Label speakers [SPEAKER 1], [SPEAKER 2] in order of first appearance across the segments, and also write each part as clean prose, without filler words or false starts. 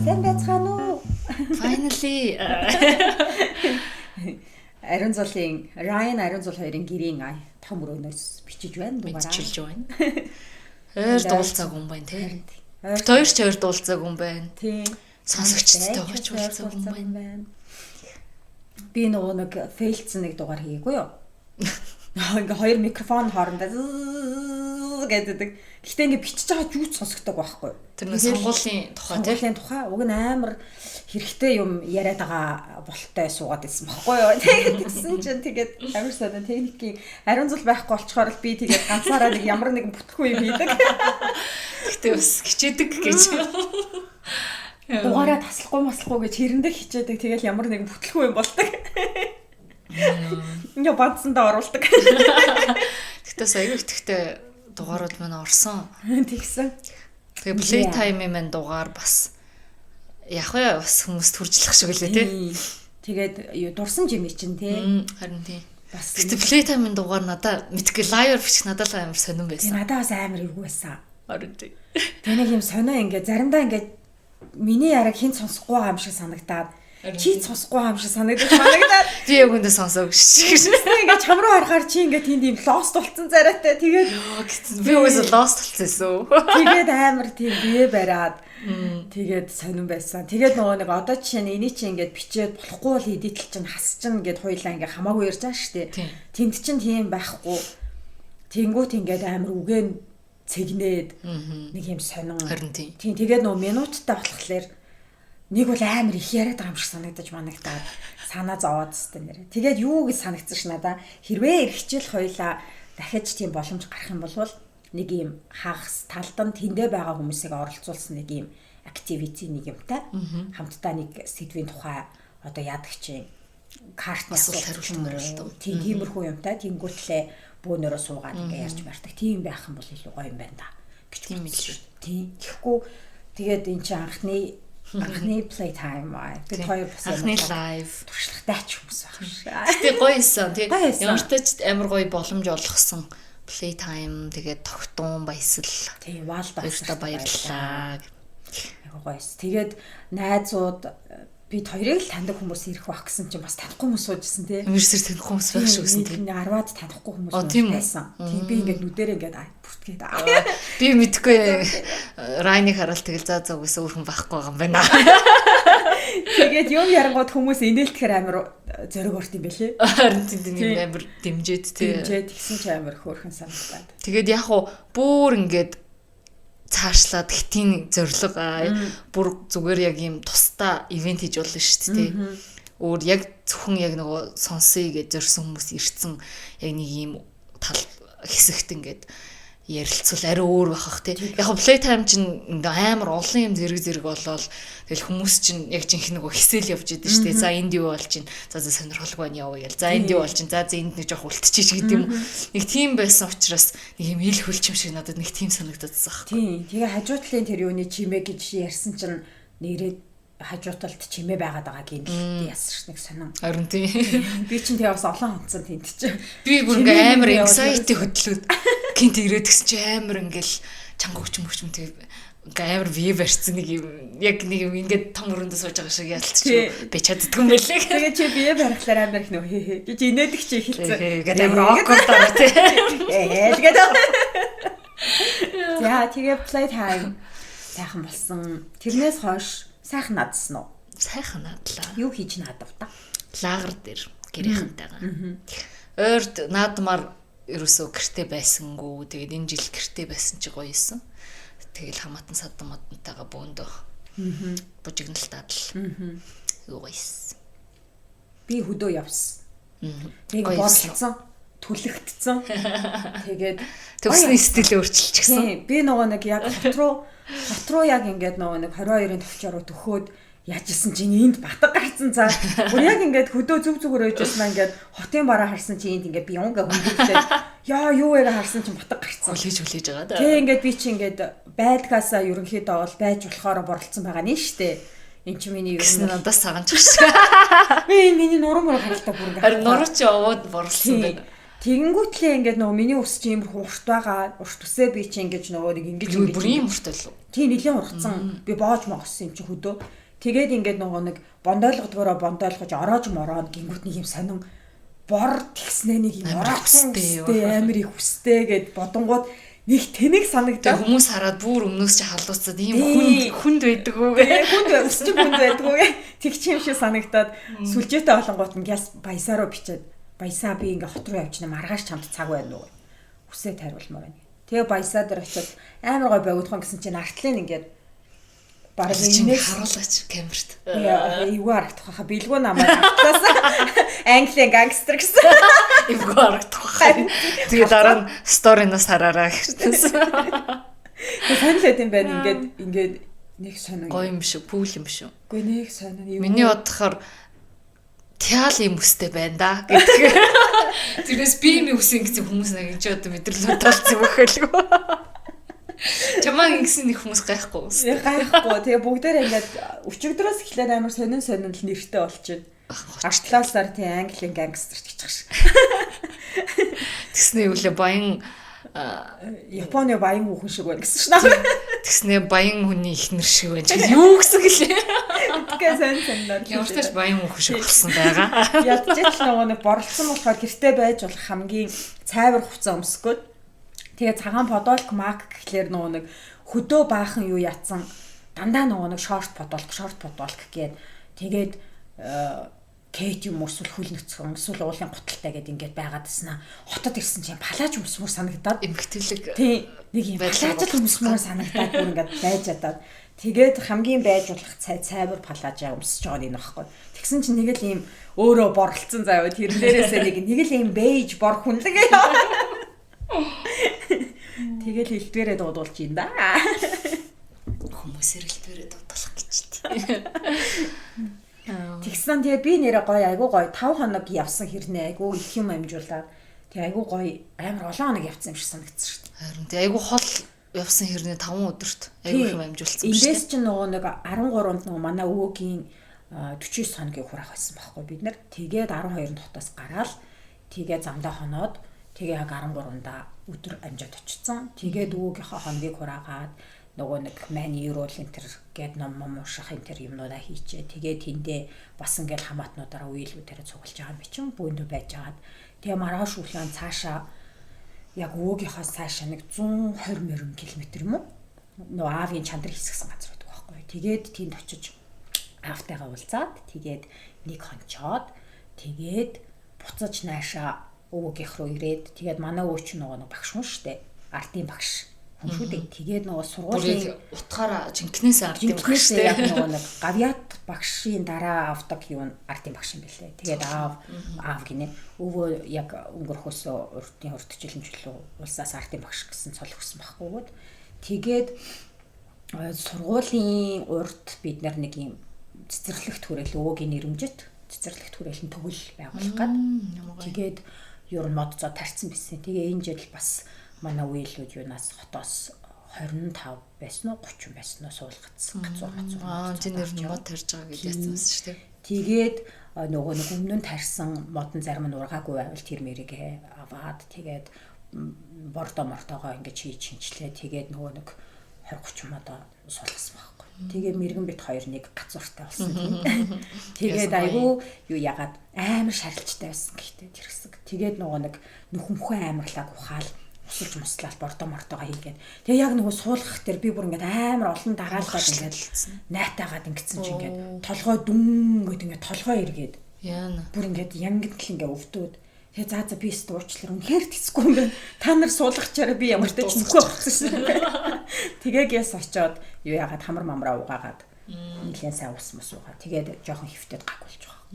[SPEAKER 1] Сайн байцгаана уу?
[SPEAKER 2] Finally.
[SPEAKER 1] Ариун зулын Ryan Ариун зул хоёрын гэрийн том өрөөнөөс бичиж байна
[SPEAKER 2] дугаараа. Мэдчилж байна. Ойр дуулцааг юм байна тий. Бид хоёр ч ойр дуулцааг юм байна.
[SPEAKER 1] Тий.
[SPEAKER 2] Сонсогчдтойгоо ч уулзааг юм байна.
[SPEAKER 1] Би нөгөө нэг фейлдсэн нэг дугаар хийгээгүй юу? Ингээ хоёр микрофон хоорондоо гэдэг. Гэхдээ ингээ бичиж байгаа ч юу ч сонсогддог байхгүй.
[SPEAKER 2] Тэр нэг сонгуулийн тухай
[SPEAKER 1] тийм. Сонгуулийн тухай уг нь амар хэрэгтэй юм яриад байгаа болтой суугаад байсан байхгүй юу. Тэгээд тэгсэн чинь тэгээд амар сонин техникийн ариун зул байхгүй болчоор л би тэгээд ганцаараа нэг ямар нэгэн бүтлгүй юм хийдэг.
[SPEAKER 2] Гэхдээ бас хичээдэг гэж.
[SPEAKER 1] Дугаараа таслахгүй маслахгүй гэж хэрэндээ хичээдэг. Тэгэл ямар нэгэн бүтлгүй юм болдог. Ингээ бандсандаа оруулдаг.
[SPEAKER 2] Тэгтээ бас аюу ихтэй дугаарууд маань орсон.
[SPEAKER 1] Тэгсэн.
[SPEAKER 2] Тэгээ play time-ийн маань дугаар бас яг вэ бас хүмүүст хүржлэх шиг үлээ тий.
[SPEAKER 1] Тэгээд дурсан жимээ чинь тий.
[SPEAKER 2] Харин тий. Бас гэтээ play time-ийн дугаар надаа мэдгүй live бичих надад л амар сонирн байсан.
[SPEAKER 1] Тий надад бас амар эвгүй байсан.
[SPEAKER 2] Харин тий.
[SPEAKER 1] Тэгээ нэг юм сонио ингээ заримдаа ингээ миний яриаг хэн сонсохгүй байгаа юм шиг санагдаад чи сонсохгүй юм шиг санагдаж манагдаад
[SPEAKER 2] би яг үндэ сонсоогүй шээ.
[SPEAKER 1] Ингээ чам руу харахаар чи ингээ тэнд юм lost болцсон царайтай. Тэгээд
[SPEAKER 2] би угсаа lost болцсон.
[SPEAKER 1] Тэгээд амар тийм бие бариад тэгээд сонирн байсан. Тэгээд нөгөө нэг одоо жишээ нь эний чи ингээд бичээд болохгүй бол edit л чинь хас чинь ингээд хоёлаа ингээ хамаагүй ярьж байгаа шүү дээ. Тэнд чинь тийм байхгүй. Тэнгүүт ингээд амар үгэн цэгнээд нэг юм сонин.
[SPEAKER 2] Харин тийм.
[SPEAKER 1] Тийм тэгээд нөгөө минуттай болохоор нэг бол амар их яриад байгаа юм шиг санагдаж манагтаад санаа зовоод өстэй нэрэ. Тэгээд юу гэж санагдсан ш надаа хэрвээ эх хичээл хоёлаа дахиж тийм боломж гарах юм бол нэг юм хагас талд нь тэндээ байгаа хүмүүсийг оролцуулсан нэг юм activity нэг юмтай хамтдаа нэг сэдвийн тухай одоо яадаг чинь картны
[SPEAKER 2] асуулт хариулт хариулт.
[SPEAKER 1] Тийм тиймэрхүү юмтай тэнгүүтлээ бөөнөрөө суугаад ингээ ярьж барьдаг. Тийм байх юм бол илүү гоё юм байна да гэж
[SPEAKER 2] тийм л шүү.
[SPEAKER 1] Тийм. Тэгэхгүй тэгээд эн чинь анхны play time аа. Бид хоёр бас
[SPEAKER 2] анхны live
[SPEAKER 1] туршлагатай ч хүмүүс байх
[SPEAKER 2] шүү. Гэтэ гоё исэн тий. Ямар ч амар гоё боломж олгосон play time тэгээд тогтун баясал.
[SPEAKER 1] Тий, ваалд
[SPEAKER 2] баярлалаа баярлалаа.
[SPEAKER 1] Айгуу гоё исэн. Тэгээд найзууд бид хоёрыг л таньдаг хүмүүс ирэх байх гэсэн чинь бас танихгүй хүмүүс суужсэн тий.
[SPEAKER 2] Ерөөсөө танихгүй хүмүүс байх шүү гэсэн
[SPEAKER 1] тий. 10-аад танихгүй хүмүүс байсан. Тийм би ингээд нүдэрээ ингээд бүртгээд.
[SPEAKER 2] Би мэдгүй Райныг хараад тэгэл за за үгүйс өөр хүн байхгүй байгаа юм байна.
[SPEAKER 1] Тэгээд юм ярангууд хүмүүс инээлтгэхэр амар зориг орт юм бэлээ.
[SPEAKER 2] Харин тийм тийм амар дэмжээд тий.
[SPEAKER 1] Дэмжээд тэгсэн чи амар хөөрхөн санагдаад.
[SPEAKER 2] Тэгээд яг уу бүр ингээд цаашлаад хэтийн зорилго бүр зүгээр яг юм тусдаа ивент хийж болно шүү дээ. Өөр яг зөвхөн яг нөгөө сонсъё гэж зорьсон хүмүүс ирсэн яг нэг юм тал хэсэгт ингээд ярилцвал арай өөр бахах тий. Яг play time чинь амар олон юм зэрэг зэрэг болоод тэгэл хүмүүс чинь яг жинхэнэ нөгөө хисэл явж идэв шүү дээ. За энд юу болж чинь за за сонирхолгүй байна явъя гэл. За энд юу болж чинь за за энд нэг жоох үлдчихэж гэдэг юм. Нэг тийм байсан учраас нэг юм ил хөлчм шиг надад нэг тийм санагдадсан.
[SPEAKER 1] Тийм. Тэгээ хажуу талын тэр юуны чимээ гэж ярьсан чинь нэрээ хажуу талд чимээ байгаад байгаа гэмтэл яасан ш нэг сонин.
[SPEAKER 2] Харин тийм.
[SPEAKER 1] Би чинь тэгээ бас олон хонцсон тэнд чинь.
[SPEAKER 2] Би бүр ингээ амар anxiety хөдлөөд гинт ирээд гисэн чи амар ингээл чанга хүчин хүчин тэгээ ингээ амар бие барьсан нэг юм яг нэг юм ингээд том өрөөндөө сууж байгаа шиг ялцчих би чаддгүй юм байлээ.
[SPEAKER 1] Тэгээ чи бие барихлаар амар их нөө хээ хээ гэж инээдэг чи эхэлсэн.
[SPEAKER 2] Ингээд амар awkward байгаа тий.
[SPEAKER 1] Ээ гэдэг. За тэгээ play time сайхан болсон. Тэрнээс хойш сайхан наадсан уу?
[SPEAKER 2] Сайхан наадлаа.
[SPEAKER 1] Юу хийж наадав та?
[SPEAKER 2] Лагер дээр гэрийнхэнтэйгээ. Ойрд наадмаар ерөөсөө гэрте байсангүй. Тэгээд энэ жил гэрте байсан чи гоё исэн. Тэгэл хамаатан садан модонтойгоо бөөндөө. Бужигналтаад л. Юу гоё исэн.
[SPEAKER 1] Би хөдөө явсан. Тэг борлцсон, түлэгдсэн. Тэгээд
[SPEAKER 2] төгсний стилээ өөрчилчихсэн.
[SPEAKER 1] Би нөгөө нэг яг хот руу яг ингээд нөгөө нэг 22-ын төвчөөрөө төхөөд яажсэн чинь энд батга гарцсан цаа. Бүр яг ингээд хөдөө зүг зүгээр ойжсэн ингээд хотын бараа харсан чинь энд ингээд би юунга хөнгөлжээд яа юу вэ харсан чинь батга гарцсан.
[SPEAKER 2] Хүлээж байгаа да.
[SPEAKER 1] Тэг ингээд би чинь ингээд байдгаасаа ерөнхийдөө бол байж болохоор боролцсон байгаа нь штэ. Энд чинь миний
[SPEAKER 2] ер нь надаас саганч шиг.
[SPEAKER 1] Би энэ миний нуруу муруу харалтаа бүр ингээд.
[SPEAKER 2] Харин нуруу чи овоод боролцсон байна.
[SPEAKER 1] Тэгэнгүүтлээ ингээд нөгөө миний ус чи иймэрхүү урт байгаа. Урт үсээ би чи ингэж нөгөө нэг ингэж
[SPEAKER 2] ингэж бүр ийм урт байлуу.
[SPEAKER 1] Тийм нэлийн уртсан. Би боож могсон юм чи хөдөө. Тэгээд ингээд нөгөө нэг бондойлгодгоороо бондойлгож ороож мороо гингүүт нэг юм сонин бор тэгснэ нэг юм ороочсон амар их хүстэй гэд бодонгууд нэг тэнэг санагдав.
[SPEAKER 2] Хүмүүс хараад бүр өмнөөс чи халууцаад ийм хүнд хүнд байдаг уу гэ.
[SPEAKER 1] Хүнд өсч хүнд байдаг уу гэ. Тэг чи юм шиг санагдаад сүлжээтэй олонгууд нь гяс баясаа руу бичээд баясаа би ингээ хот руу явчихна маргааш чамд цаг байна уу. Үсээ тайруулмаар байна. Тэгээ баясаа дээр очиод амар гой богинохон гэсэн чинь артлын ингээд
[SPEAKER 2] бараг энэс харуулаач камерт.
[SPEAKER 1] Эвгүй харагдах байхаа бэлгүү намайг артлаас Английн гангстер гэсэн.
[SPEAKER 2] Эвгүй харагдах байхаа. Тэгээ дараа нь сторинаас хараараа гэсэн.
[SPEAKER 1] Тэгээ сонир юм байна ингээд ингээд нэг сонин.
[SPEAKER 2] Гоё юм шүү, пүүл юм шүү.
[SPEAKER 1] Үгүй нэг сонин.
[SPEAKER 2] Миний бодохоор тяал юм өстэй байна да гэдэг. Тэрнээс би юм өсөн гэсэн хүмүүс нэг энэ ч одоо мэдрэл бодолцсон юм хөлгүй. Чамаа ингэсэн нэг хүмүүс гайхгүй.
[SPEAKER 1] Гайхгүй. Тэгээ бүгдээрээ ингээд өчигдрөөс эхлээд амар сонин сонин л нэртэй болчихно. Артлаасаар тий Английн гангстер ч гэж шиг.
[SPEAKER 2] Тэгснэ юу лээ баян
[SPEAKER 1] Японы баян хүүхэн шиг байна гэсэн шнаа.
[SPEAKER 2] Тэгснэ баян хүний ихнэр шиг байна ч юу гэсэн гэлээ.
[SPEAKER 1] Тэгээ сайн санаар.
[SPEAKER 2] Ямар ч тач баян хүүхэн шиг болсон байгаа.
[SPEAKER 1] Ядч л нөгөө нэг боролцсон болохоор гэрте байж болох хамгийн цайвар хувцас өмсгөөд. Тэгээ цагаан подолк мак гэхлээр нөгөө нэг хөдөө баахан юу ятсан дандаа нөгөө нэг шорт подолк гээд тэгээд Кэт юм эсвэл хөл нөцгөн эсвэл уулын гуталтай гэд ингээд байгаад таснаа хотод ирсэн чинь палаж өмсмөр санагдаад
[SPEAKER 2] эмгтэлэг
[SPEAKER 1] тий нэг юм палаж л өмсмөр санагдаад бүр ингээд байж чадаад тэгээд хамгийн байж болох цайвар палажаа өмсөж байгаа нь энэ багхгүй. Тэгсэн чинь нэг л ийм өөрөө боролцсон заяа тэрэн дээрээсээ нэг л ийм бейж бор хүнлэг. Тэгэл хэлдвэрээ дуудуулж юм да.
[SPEAKER 2] Хүмүүс хэлдвэрээ дуудуулах гэж тий.
[SPEAKER 1] Тэгсэн тэгээ би нэрээ гоё айгуу гоё 5 хоног явсан хэрнээ айгуу их юм амжуулаад тэгээ айгуу гоё амар олон хоног явсан юм шиг санагдсан шүү дээ.
[SPEAKER 2] Харин тэгээ айгуу хол явсан хэрнээ 5 өдөрт айгуу их юм амжуулсан
[SPEAKER 1] шүү дээ. Эндээс чинь нөгөө нэг 13-нд нөгөө манай өвөөгийн 49 хоногийн хураах байсан байхгүй бид нар. Тэгээд 12-нд хотоос гараал тэгээ замдаа хоноод тэгээ яг 13-нда өдөр амжаад очсон. Тэгээд өвөөгийнхөө хоногийг хураагаад нөгөө нэг мань ерөөл энэ төр гээд ном ном унших энэ төр юмнуудаа хийчээ. Тэгээ тэндээ бас ингээл хамаатнуудаараа үеэлүүдээрээ цуглаж байгаа юм бичин бөөндөө байж агаад. Тэгээ маргааш өглөө цаашаа яг өвөөгийнхөө цаашаа нэг 120 морин километр юм уу? Нөгөө аавын чандар хэсгсэн газар байдаг байхгүй. Тэгээд тэнд очиж аавтайгаа уулзаад тэгээд нэг хончоод тэгээд буцаж наашаа өвөөгийнх рүү ирээд тэгээд манай өвөө чинь нөгөө нэг багш хүн штэ. Ардын багш хүн шүү дээ. Тэгээд нөгөө сургуулийн
[SPEAKER 2] утгаараа жинкнээс ардын багш
[SPEAKER 1] шүү дээ. Яг нөгөө нэг гавьяат багшийн дараа авдаг юу н ардын багш юм бэлээ. Тэгээд аав гинэ. Өвөө яг өнгөрөхөөсөө урдын урдчлан чөлөө улсаас ардын багш гэсэн цол өгсөн байхгүй. Тэгээд сургуулийн урд бид нар нэг юм цэцэрлэгт хүрээл өвөөгийн нэрэмжит цэцэрлэгт хүрээлэн төгөл байгуулах гад. Тэгээд ер нь мод зоо тарцсан байсан. Тэгээ энэ жил бас манай үеэлүүд юунаас хотоос 25 байсан уу 30 байсан уу суулгацсан гацуур.
[SPEAKER 2] Аа чи нэр нь мод тарж байгаа гэж яасан шүү дээ.
[SPEAKER 1] Тэгээд нөгөө нэг өмнө нь тарьсан мод нь зарим нь ургаагүй байвал тэр мэрийг аваад тэгээд бордо мортоогоо ингэж хийж шинчлээ. Тэгээд нөгөө нэг 20 30 модоо суулгасан байхгүй. Тэгээ мэрэгэн бит хоёр нэг гацууртай болсон тийм. Тэгээд айгүй юу ягаад амар шарилчтай байсан гэхдээ тэр хэсэг. Тэгээд нөгөө нэг нөхөмхөө амарлаг ухаал усалж муслал бордо мортоогоо хийгээд. Тэгээ яг нөгөө суулгах дээр би бүр ингээд амар олон дараалал ингээд найтаагаад ингэсэн чинь ингээд толгой дүн гэд ингээд толгой эргээд.
[SPEAKER 2] Яана.
[SPEAKER 1] Бүр ингээд янгид л ингээд өвдөөд. Тэгээ за би өст уучлаар үнэхээр тэсгүй юм байна. Та нар суулгачаараа би ямар ч тач нөхөө болсон шээ. Тэгээ гэс очоод юу яагаад хамар мамраа угаагаад нэлээд сайн ус мус уугаа. Тэгээд жоохон хөвтөд гаг болж байгаа.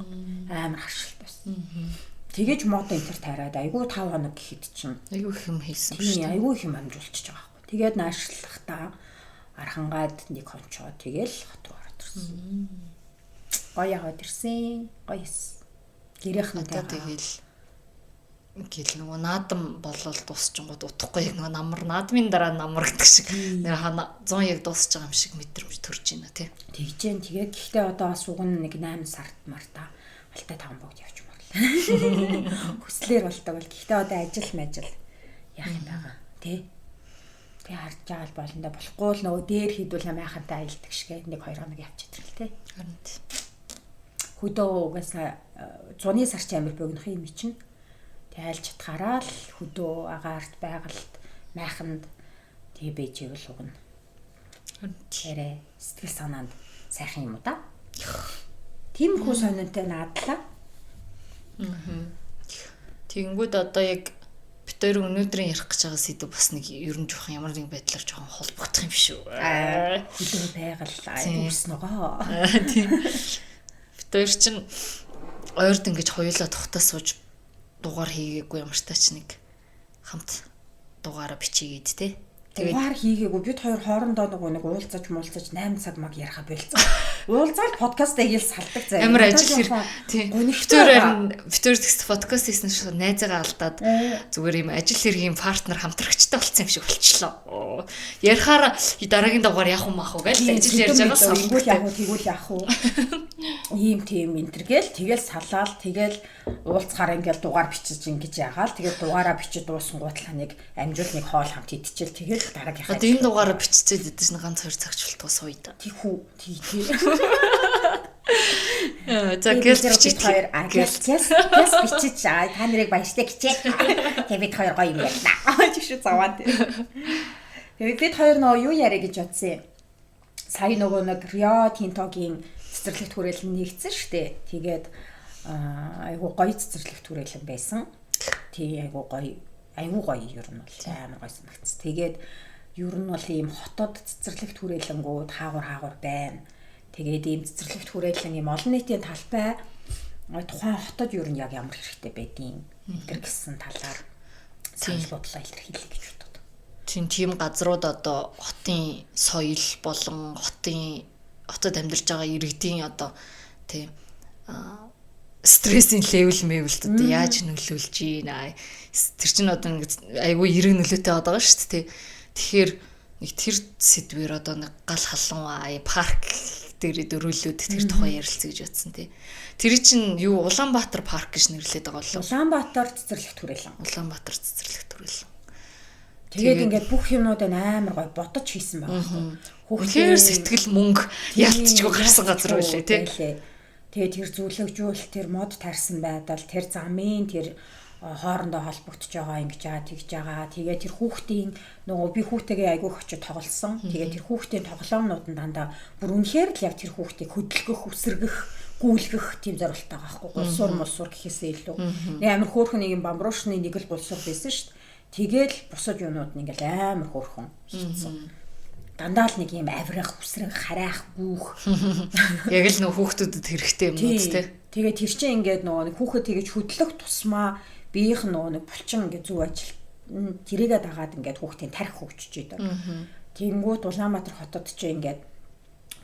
[SPEAKER 1] Амар харшилт байсан. Тэгэж мод энэ төр тайраад айгүй 5 хоног гэхэд чинь
[SPEAKER 2] айгүй их юм хийсэн
[SPEAKER 1] шүү дээ. Айгүй их юм амжуулчихж байгаа байхгүй. Тэгээд наашлахдаа архангаад нэг хончоо тэгэл хот руу ороод ирсэн. Гоё яваад ирсэн. Гоё эс. Гэрийнхнээ
[SPEAKER 2] тэгэл гэл нөгөө наадам болол дуусчингууд утахгүй яг нөгөө намар наадмын дараа намар гэдэг шиг нэр хана 100 яг дуусч байгаа юм шиг мэдрэмж төрж байна тий.
[SPEAKER 1] Тэгж जैन тэгээд гэхдээ одоо бас уг нь нэг 8 сард марта Алтай таван богд явж марлаа. Хүслээр болдог бол гэхдээ одоо ажил мажил яах юм байгаа тий. Тэгээ харж байгаа л болондоо болохгүй л нөгөө дээр хийдүүл майхантай аялдаг шиг 1 2 хоног явчихдаг л тий.
[SPEAKER 2] Харин тий.
[SPEAKER 1] Хөдөө угаасаа зуны сар чи амир богинох юм чинь. Тэг айлж чадхаараа л хөдөө агаарт байгальд майханд тэгээ байж ивэл уг нь. Тэрэ сэтгэл санаанд сайхан юм уу да. Тиймэрхүү сонинтой наадлаа.
[SPEAKER 2] Тэгэнгүүт одоо яг бид хоёр өнөөдрийн ярих гэж байгаа сэдв бас нэг ер нь жоохон ямар нэгэн байдлаар жоохон холбогдох юм шүү.
[SPEAKER 1] Хөдөө байгаль үүс ногоо.
[SPEAKER 2] Тийм. Бид хоёр чинь ойрд ингэж хоёулаа тухтаа сууж дугаар хийгээгүй ямар ч тач нэг хамт дугаараа бичигээд те.
[SPEAKER 1] Тэгээд дугаар хийгээгүй бид хоёр хоорондоо нөгөө нэг уулзаж муулзаж 8 цаг маг яриха болцсон. Уулзаал подкаст аял салдаг заяа.
[SPEAKER 2] Амар ажил хэрэг. Тийм. Битүүр тэгс подкаст хийсэн шиг найзаагаа алдаад зүгээр юм ажил хэргийн партнер хамтрагчтай болсон юм шиг болчлоо. Ярихаар дараагийн дугаар яах юм ах уу гэж ажил ярьж байгаа
[SPEAKER 1] салдаг. Тэгвэл яах уу, тэгвэл яах уу. Ийм тийм энэ төр гээл тэгэл салаал тэгэл уулзахаар ингээл дугаар бичиж ингэж яагаал тэгэл дугаараа бичиж дуусангуутлаа нэг амжуул нэг хоол хамт идчихэл тэгэл дараагийнхаа.
[SPEAKER 2] Одоо энэ дугаараа биччихээд идэж ганц 2 цагч болтгоо сууя да.
[SPEAKER 1] Тийхүү. Тий тий.
[SPEAKER 2] За гэл бичиж
[SPEAKER 1] хоёр гэл гэс бичиж та нарыг баяртай гिचээ. Тэгээ бид хоёр гоё юм ярьлаа. Чигш заваа тий. Тэгээ бид хоёр нөө юу яриа гэж бодсон юм. Сая нөгөө нэг Рио Тинтогийн цэцэрлэгт хүрээлэн нэгдсэн шүү дээ. Тэгээд айгуу гоё цэцэрлэгт хүрээлэн байсан. Тий айгуу гоё ер нь бол амар гоё санагдсан. Тэгээд ер нь бол ийм хотод цэцэрлэгт хүрээлэнгүүд хаагур байна. Тэгээд ийм цэцэрлэгт хүрээлэн ийм олон нийтийн талбай тухайн хотод ер нь яг ямар хэрэгтэй байдгийг энэ гэсэн талаар санал бодлоо илэрхийлье гэж бодод.
[SPEAKER 2] Тийм газрууд одоо хотын соёл болон хотод амьдарч байгаа иргэдийн одоо тийм стрессийн левел мэвэлд одоо яаж нөлөөлж гин. Тэр чинь одоо нэг айгүй эрэг нөлөөтэй байгаа шүү дээ. Тэгэхээр нэг тэр сэдвэр одоо нэг гал халуун парк дээр дөрүүлээд тэр тухай ярилцъя гэж бодсон тий. Тэр чинь юу Улаанбаатар парк гэж нэрлэдэг байгаа болов.
[SPEAKER 1] Улаанбаатар цэцэрлэгт хүрээлэн.
[SPEAKER 2] Улаанбаатар цэцэрлэгт хүрээлэн.
[SPEAKER 1] Тэгээд ингээд бүх юмнуудаа амар гоё бодож хийсэн байгаа байхгүй.
[SPEAKER 2] Хүүхдээр сэтгэл мөнгө ялцчгүй гарсан газар байлээ тий.
[SPEAKER 1] Тэгээд тэр зүлэгжүүл тэр мод тарьсан байдал тэр замын тэр хоорондоо холбогдож байгаа ингэж байгаа тэгж байгаа. Тэгээ тэр хүүхдийн нөгөө би хүүтэйгээ айгүйх очиж тоглосон. Тэгээ тэр хүүхдийн тоглоомнууд нь дандаа бүр үнэхээр л яг тэр хүүхдийг хөдөлгөх, үсэргэх, гүйлгэх тийм зорилттой байгаа байхгүй. Гулсуур мулсуур гэхээсээ илүү. Нэг амар хөөрхөн нэг юм бамбруушны нэг л гулсуур байсан шүү дээ. Тэгээл бусад юмнууд нь ингээл амар хөөрхөн хийцэн. Дандаа л нэг юм авирах, үсрэх, харайх, гүүх.
[SPEAKER 2] Яг л нөгөө хүүхдүүдэд хэрэгтэй юмнууд тий.
[SPEAKER 1] Тэгээ тэр чинь ингээд нөгөө нэг хүүхэд тэгэж хөдлөх тусмаа биеийнх нь нөгөө нэг булчин ингээд зөв ажил тэрийгээ дагаад ингээд хүүхдийн тарих хөгжиж идэг. Тэнгүүт Улаанбаатар хотод чи ингээд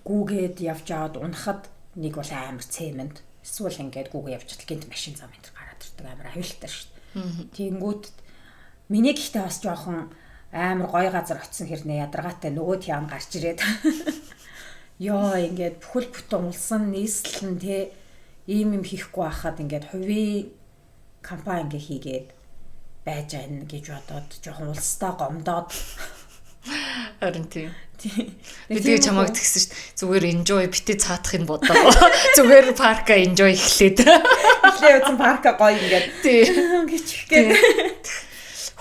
[SPEAKER 1] гүүгээд явж аваад унахад нэг бол амар цемент эсвэл ингээд гүүгээ явж чадал гинт машин зам энэ гараад ирдэг амар аюултай шүү дээ. Тэнгүүт миний гэхдээ бас жоохон амар гоё газар очисон хэрнээ ядаргаатай нөгөө тям гарч ирээд ёо ингээд бүхэл бүтэн улсан нийслэл нь те ийм юм хийхгүй байхад ингээд хувийн компани ингээ хийгээд байж байна гэж бодоод жоохон улстай гомдоод
[SPEAKER 2] харин тийм. Би тэгээ чамайг тэгсэн шүү дээ. Зүгээр enjoy битээ цаатахыг бодоо. Зүгээр парка enjoy эхлээд.
[SPEAKER 1] Эхлээ үзэн парка гоё ингээд.
[SPEAKER 2] Тийм.
[SPEAKER 1] Гэж гээд.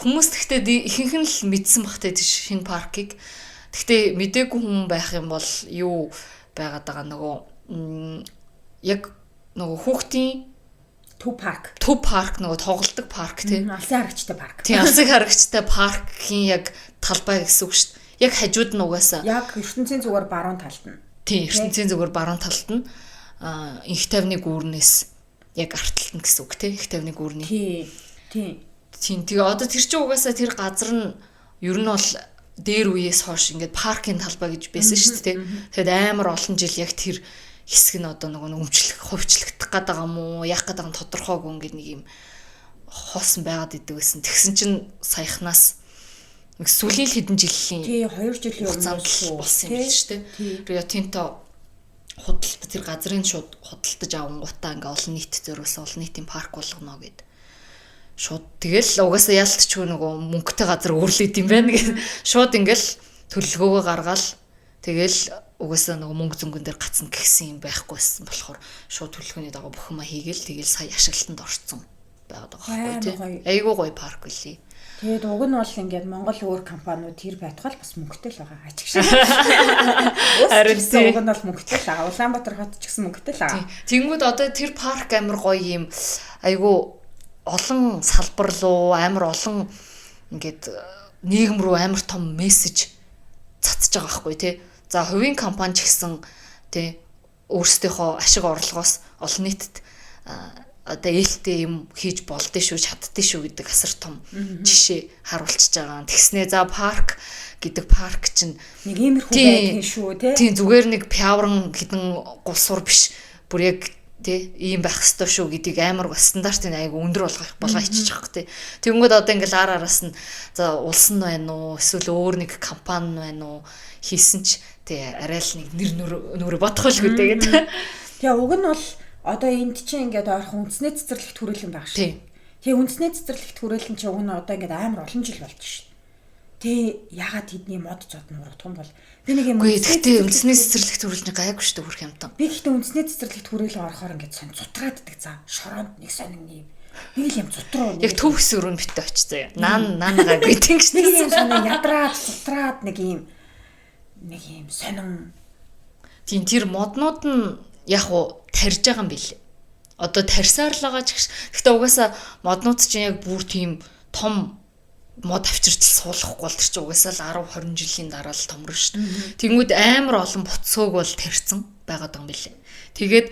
[SPEAKER 2] Хүмүүс тэгтээ ихэнх нь л мэдсэн бахтай тийш шинэ паркийг. Тэгтээ мдээгүй хүн байх юм бол юу байгаад байгаа нөгөө яг нөгөө хүүхдийн
[SPEAKER 1] Төв парк.
[SPEAKER 2] Төв парк нөгөө тоглодог парк тий.
[SPEAKER 1] Алсын харагчтай парк.
[SPEAKER 2] Тийм, алсын харагчтай паркийн яг талбай гэсэн үг шүү дээ. Яг хажууд нь угаасаа.
[SPEAKER 1] Яг ертөнцийн зүгээр баруун талд нь.
[SPEAKER 2] Тийм, ертөнцийн зүгээр баруун талд нь инх тайвны гүүрнээс яг арт талд нь гэсэн үг тий. Инх тайвны гүүрний.
[SPEAKER 1] Тийм. Тийм.
[SPEAKER 2] Тийм, тэгээ одоо тэр чинь угаасаа тэр газар нь ер нь бол дээр үеэс хойш ингээд паркийн талбай гэж байсан шүү дээ. Тэгэхэд амар олон жил яг тэр хэсэг нь одоо нөгөө өмчлөх, хувьчлагдах гээд байгаа юм уу, яах гээд байгаа нь тодорхойгүй ингээд нэг юм хоосон байгаад идэг байсан. Тэгсэн чинь саяхнаас нэг сүүлийн хэдэн жилийн
[SPEAKER 1] тий 2 жилийн
[SPEAKER 2] өмнө болсон юм биш үү? Рио Тинто худалд тэр газрын шууд худалдаж авангуудаа ингээ олон нийт зориулсан олон нийтийн парк болгоно гэд. Шууд тэгэл угаасаа яалтчгүй нөгөө мөнгөтэй газар өөрлөд юм байна гэд шууд ингээл төлөвлөгөөгөө гаргаал тэгэл угаасаа нөгөө мөнгө зөнгөн дээр гацна гэсэн юм байхгүйсэн болохоор шууд төлөвлөгөөний дагуу бүх юма хийгээл тэгэл сая ашиглалтанд орцсон байгаад байгаа байхгүй тий. Айгуу гоё парк үлээ.
[SPEAKER 1] Тэгээд уг нь бол ингээд Монгол өөр компаниуд тэр байтугай бас мөнгөтэй л байгаа. Ачиг шиг.
[SPEAKER 2] Харин тий.
[SPEAKER 1] Уг нь бол мөнгөтэй л байгаа. Улаанбаатар хот ч гэсэн мөнгөтэй л байгаа.
[SPEAKER 2] Тэнгүүд одоо тэр парк амар гоё юм айгуу олон салбар руу амар олон ингээд нийгэм рүү амар том мессеж цацж байгаа байхгүй тий. За хувийн компани ч гэсэн тий өөрсдийнхөө ашиг орлогоос олон нийтэд одоо ээлтэй юм хийж болдсон шүү, чаддсан шүү гэдэг асар том жишээ харуулчихж байгаа. Тэгснээ за парк гэдэг парк чинь
[SPEAKER 1] нэг иймэрхүү байдгийн шүү тий.
[SPEAKER 2] Тийм зүгээр нэг пявран хэдэн гулсуур биш. Бүр яг тий ийм байх ёстой шүү гэдгийг амар стандартын айгу өндөр болгоо хийчих байгаа тий. Тэнгүүд одоо ингээл ар араас нь за улс нь байна уу, эсвэл өөр нэг компани байна уу хийсэн ч тий арай л нэг нэр нүрэ бодох л гэдэг.
[SPEAKER 1] Тэгээ уг нь бол одоо энд чинь ингээд ойрхон үндэсний цэцэрлэгт хүрээлэн байгаа шүү. Тэгээ үндэсний цэцэрлэгт хүрээлэн чинь уг нь одоо ингээд амар олон жил болж шин. Тэгээ ягаад тэдний мод зод нурагдах юм бол би нэг юм
[SPEAKER 2] үндэсний цэцэрлэгт хүрээлэн гайгүй шүү дээ хүрх юмтан.
[SPEAKER 1] Би гэхдээ үндэсний цэцэрлэгт хүрээлэн орохоор ингээд сон цутрааддаг за шороонд нэг сонин юм. Нэг л юм цутруу.
[SPEAKER 2] Яг төв хэсэг рүү битээ очиж заяа. Наан наан гайгүй тийм
[SPEAKER 1] шүү. Нэг юм сонин ядраад цутраад нэг юм сонин.
[SPEAKER 2] Тийм тэр моднууд нь яг уу тарж байгаа юм билээ. Одоо тарьсаар л байгаа ч гэж. Гэхдээ угаасаа моднууд чинь яг бүр тийм том мод авчирч суулгахгүй бол тэр чинь угаасаа л 10 20 жилийн дараа л томрно шүү дээ. Тэнгүүд амар олон буцсууг бол тарьсан байгаад байгаа юм билээ. Тэгээд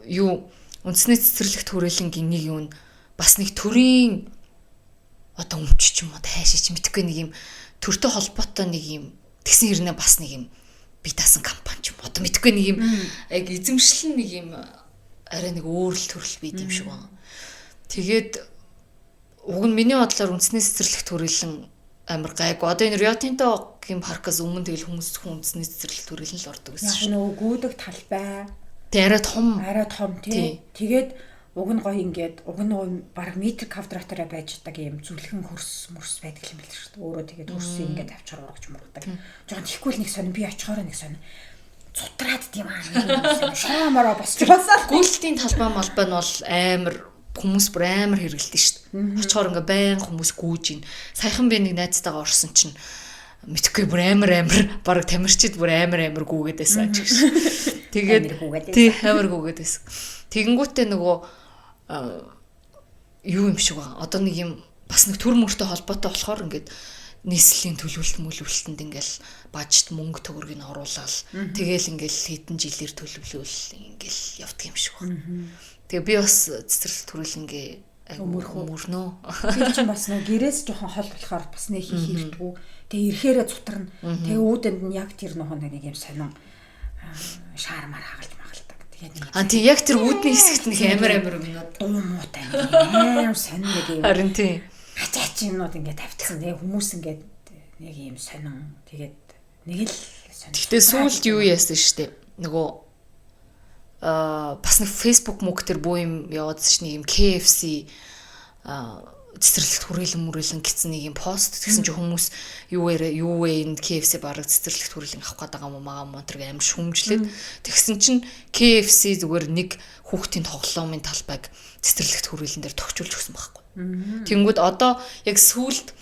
[SPEAKER 2] юу үндэсний цэцэрлэгт хүрээлэнгийн нэг юм бас нэг төрийн одоо өмч ч юм уу тайшаач мэдхгүй нэг юм төртэй холбоотой нэг юм тэгсэн хэрнээ бас нэг юм би таасан компани ч юм одоо мэдхгүй нэг юм яг эзэмшил нэг юм арай нэг өөр л төрөл бий юм шиг байна. Тэгээд уг нь миний бодлоор үндэсний цэцэрлэгт хүрээлэн амар гайгүй. Одоо энэ Рио Тинтогийн паркаас өмнө тэгэл хүмүүс зөвхөн үндэсний цэцэрлэгт хүрээлэн л ордог гэсэн
[SPEAKER 1] шүү. Яг нөгөө гүйдэг талбай.
[SPEAKER 2] Тэг арай том.
[SPEAKER 1] Арай том тий. Тэгээд уг нь гоё ингээд уг нь бараг метр квадратаараа байж байгаа юм зүлхэн хөрс мөрс байдаг юм байл шүү дээ. Өөрөө тэгээд хөрсөө ингээд авчаар ургаж мургадаг. Жохон тэхгүй л нэг сонин би очихоор нэг сонин цутраад тийм аа. Шоомороо босч басаа.
[SPEAKER 2] Гүйлтийн талбай малбай нь бол амар хүмүүс бүр амар хэрэгэлдэг шүү дээ. Очихоор ингээ байн хүмүүс гүйж ин. Саяхан би нэг найзтайгаа орсон чинь мэдхгүй бүр амар бараг тамирчид бүр амар гүгээд байсан ч гэсэн. Тэгээд тий амар гүгээд байсан. Тэгэнгүүтээ нөгөө юу юм шиг байгаа. Одоо нэг юм бас нэг төр мөртэй холбоотой болохоор ингээд нийслэлийн төлөвлөлт мөлөвлөлтөнд ингээл бажет мөнгө төгрөгийг оруулаад тэгэл ингээл хэдэн жилээр төлөвлөөл ингээл явдаг юм шиг байна. Тэгээ би бас цэцэрлэгт хүрээлэнгээ өмөрнөө.
[SPEAKER 1] Тэр чинь бас нөө гэрээс жоохон хол болохоор бас нэ хийх хэрэггүй. Тэгээ ирэхээрээ цутарна. Тэгээ үүдэнд нь яг тэр нөхөн нэг юм сонин шаармаар хагалж магалдаг. Тэгээд нэг
[SPEAKER 2] а тий яг тэр үүдний хэсэгт нэг амар юмнууд
[SPEAKER 1] дуу муутай нэг амар сонин нэг юм.
[SPEAKER 2] Харин тий.
[SPEAKER 1] Хачаач юмнууд ингээд тавьчихсан. Тэгээ хүмүүс ингээд нэг юм сонин тэгээд нэг л сонин.
[SPEAKER 2] Гэтэ сүүлд юу яасан штэ. Нөгөө бас нэг Facebook мөг төр буу юм яваадсэн ш нэг юм KFC цэцэрлэгт хүрээлэн мүрээлэн гэсэн нэг юм пост тэгсэн чинь хүмүүс юу вэ энэ KFC бараг цэцэрлэгт хүрээлэн авах гээд байгаа юм уу магаа мөн тэр амар шүмжлээд тэгсэн чинь KFC зүгээр нэг хүүхдийн тоглоомын талбайг цэцэрлэгт хүрээлэн дээр тохижуулж өгсөн байхгүй. Тэнгүүд одоо яг сүүлд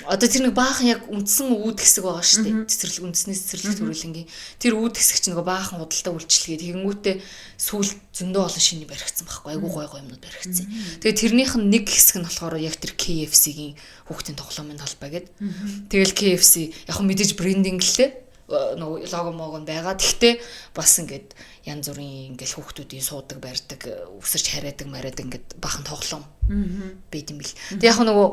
[SPEAKER 2] одоо тэр нэг баахан яг үндсэн үүд хэсэг байгаа шүү дээ. Цэцэрлэг үндэсний цэцэрлэгт хүрээлэнгийн тэр үүд хэсэг чинь нөгөө баахан худалдаа үйлчилгээ тэгэнгүүтээ сүүлд зөндөө олон шинэ баригдсан байхгүй. Айгуу гой гой юмнууд баригдсан. Тэгээ тэрнийх нь нэг хэсэг нь болохоор яг тэр KFC-гийн хүүхдийн тоглоомын талбай гээд. Тэгэл KFC яг хөө мэдээж брендинг лээ нөгөө лого мого нь байгаа. Тэгтээ бас ингээд янз бүрийн ингээл хүүхдүүдийн суудаг барьдаг, үсэрч хараадаг, мараадаг ингээд бахан тоглоом байд юм бил. Тэг яг нөгөө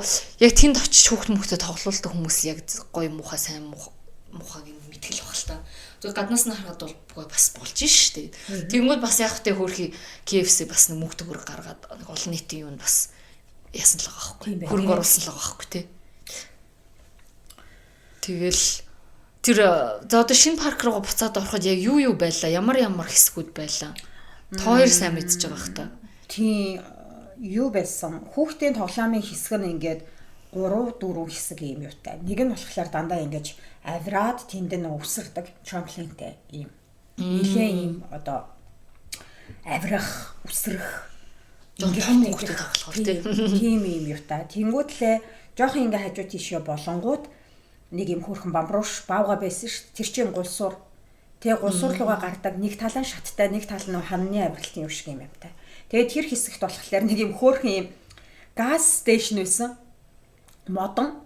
[SPEAKER 2] яг тэнд очиж хүүхд мөхтө тоглуулдаг хүмүүс яг гоё муухай сайн муухайг мэтгэл баг л та. Зүгээр гаднаас нь харахад бол бас болж ш дээ. Тэнгүүд бас яг тэ хөөрхи KFC бас нэг мөнгө төгрөг гаргаад нэг олон нийтийн юм бас яасан л байгаа байхгүй. Хөрөнгө оруулсан л байгаа байхгүй тий. Тэгэл Тэр за одоо шинэ парк руугаа буцаад ороход яг юу юу байлаа? Ямар ямар хэсгүүд байлаа? Та хоёр сайн мэдчихэж байгаа хта.
[SPEAKER 1] Тийм юу байсан? Хүүхдийн тоглоомын хэсэг нь ингээд 3 4 хэсэг юм юутай. Нэг нь болохоор дандаа ингэж авираад тэнд нь өсөрдөг трамплинтэй ийм. Нилээн ийм одоо авирах, өсрөх
[SPEAKER 2] Жон том хүүхдүүд тоглохоор
[SPEAKER 1] тийм юм юутай. Тэнгүүтлээ жоох ингээ хажуу тийшээ болонгууд нэг юм хөөрхөн бамбрууш баавга байсан ш. Тэр чинь гулсуур. Тэгээ гулсуур руугаа гардаг нэг тал нь шаттай, нэг тал нь ханны авиралтын юм шиг юм юмтай. Тэгээд тэр хэсэгт болохоор нэг юм хөөрхөн юм газ стейшн байсан. Модон.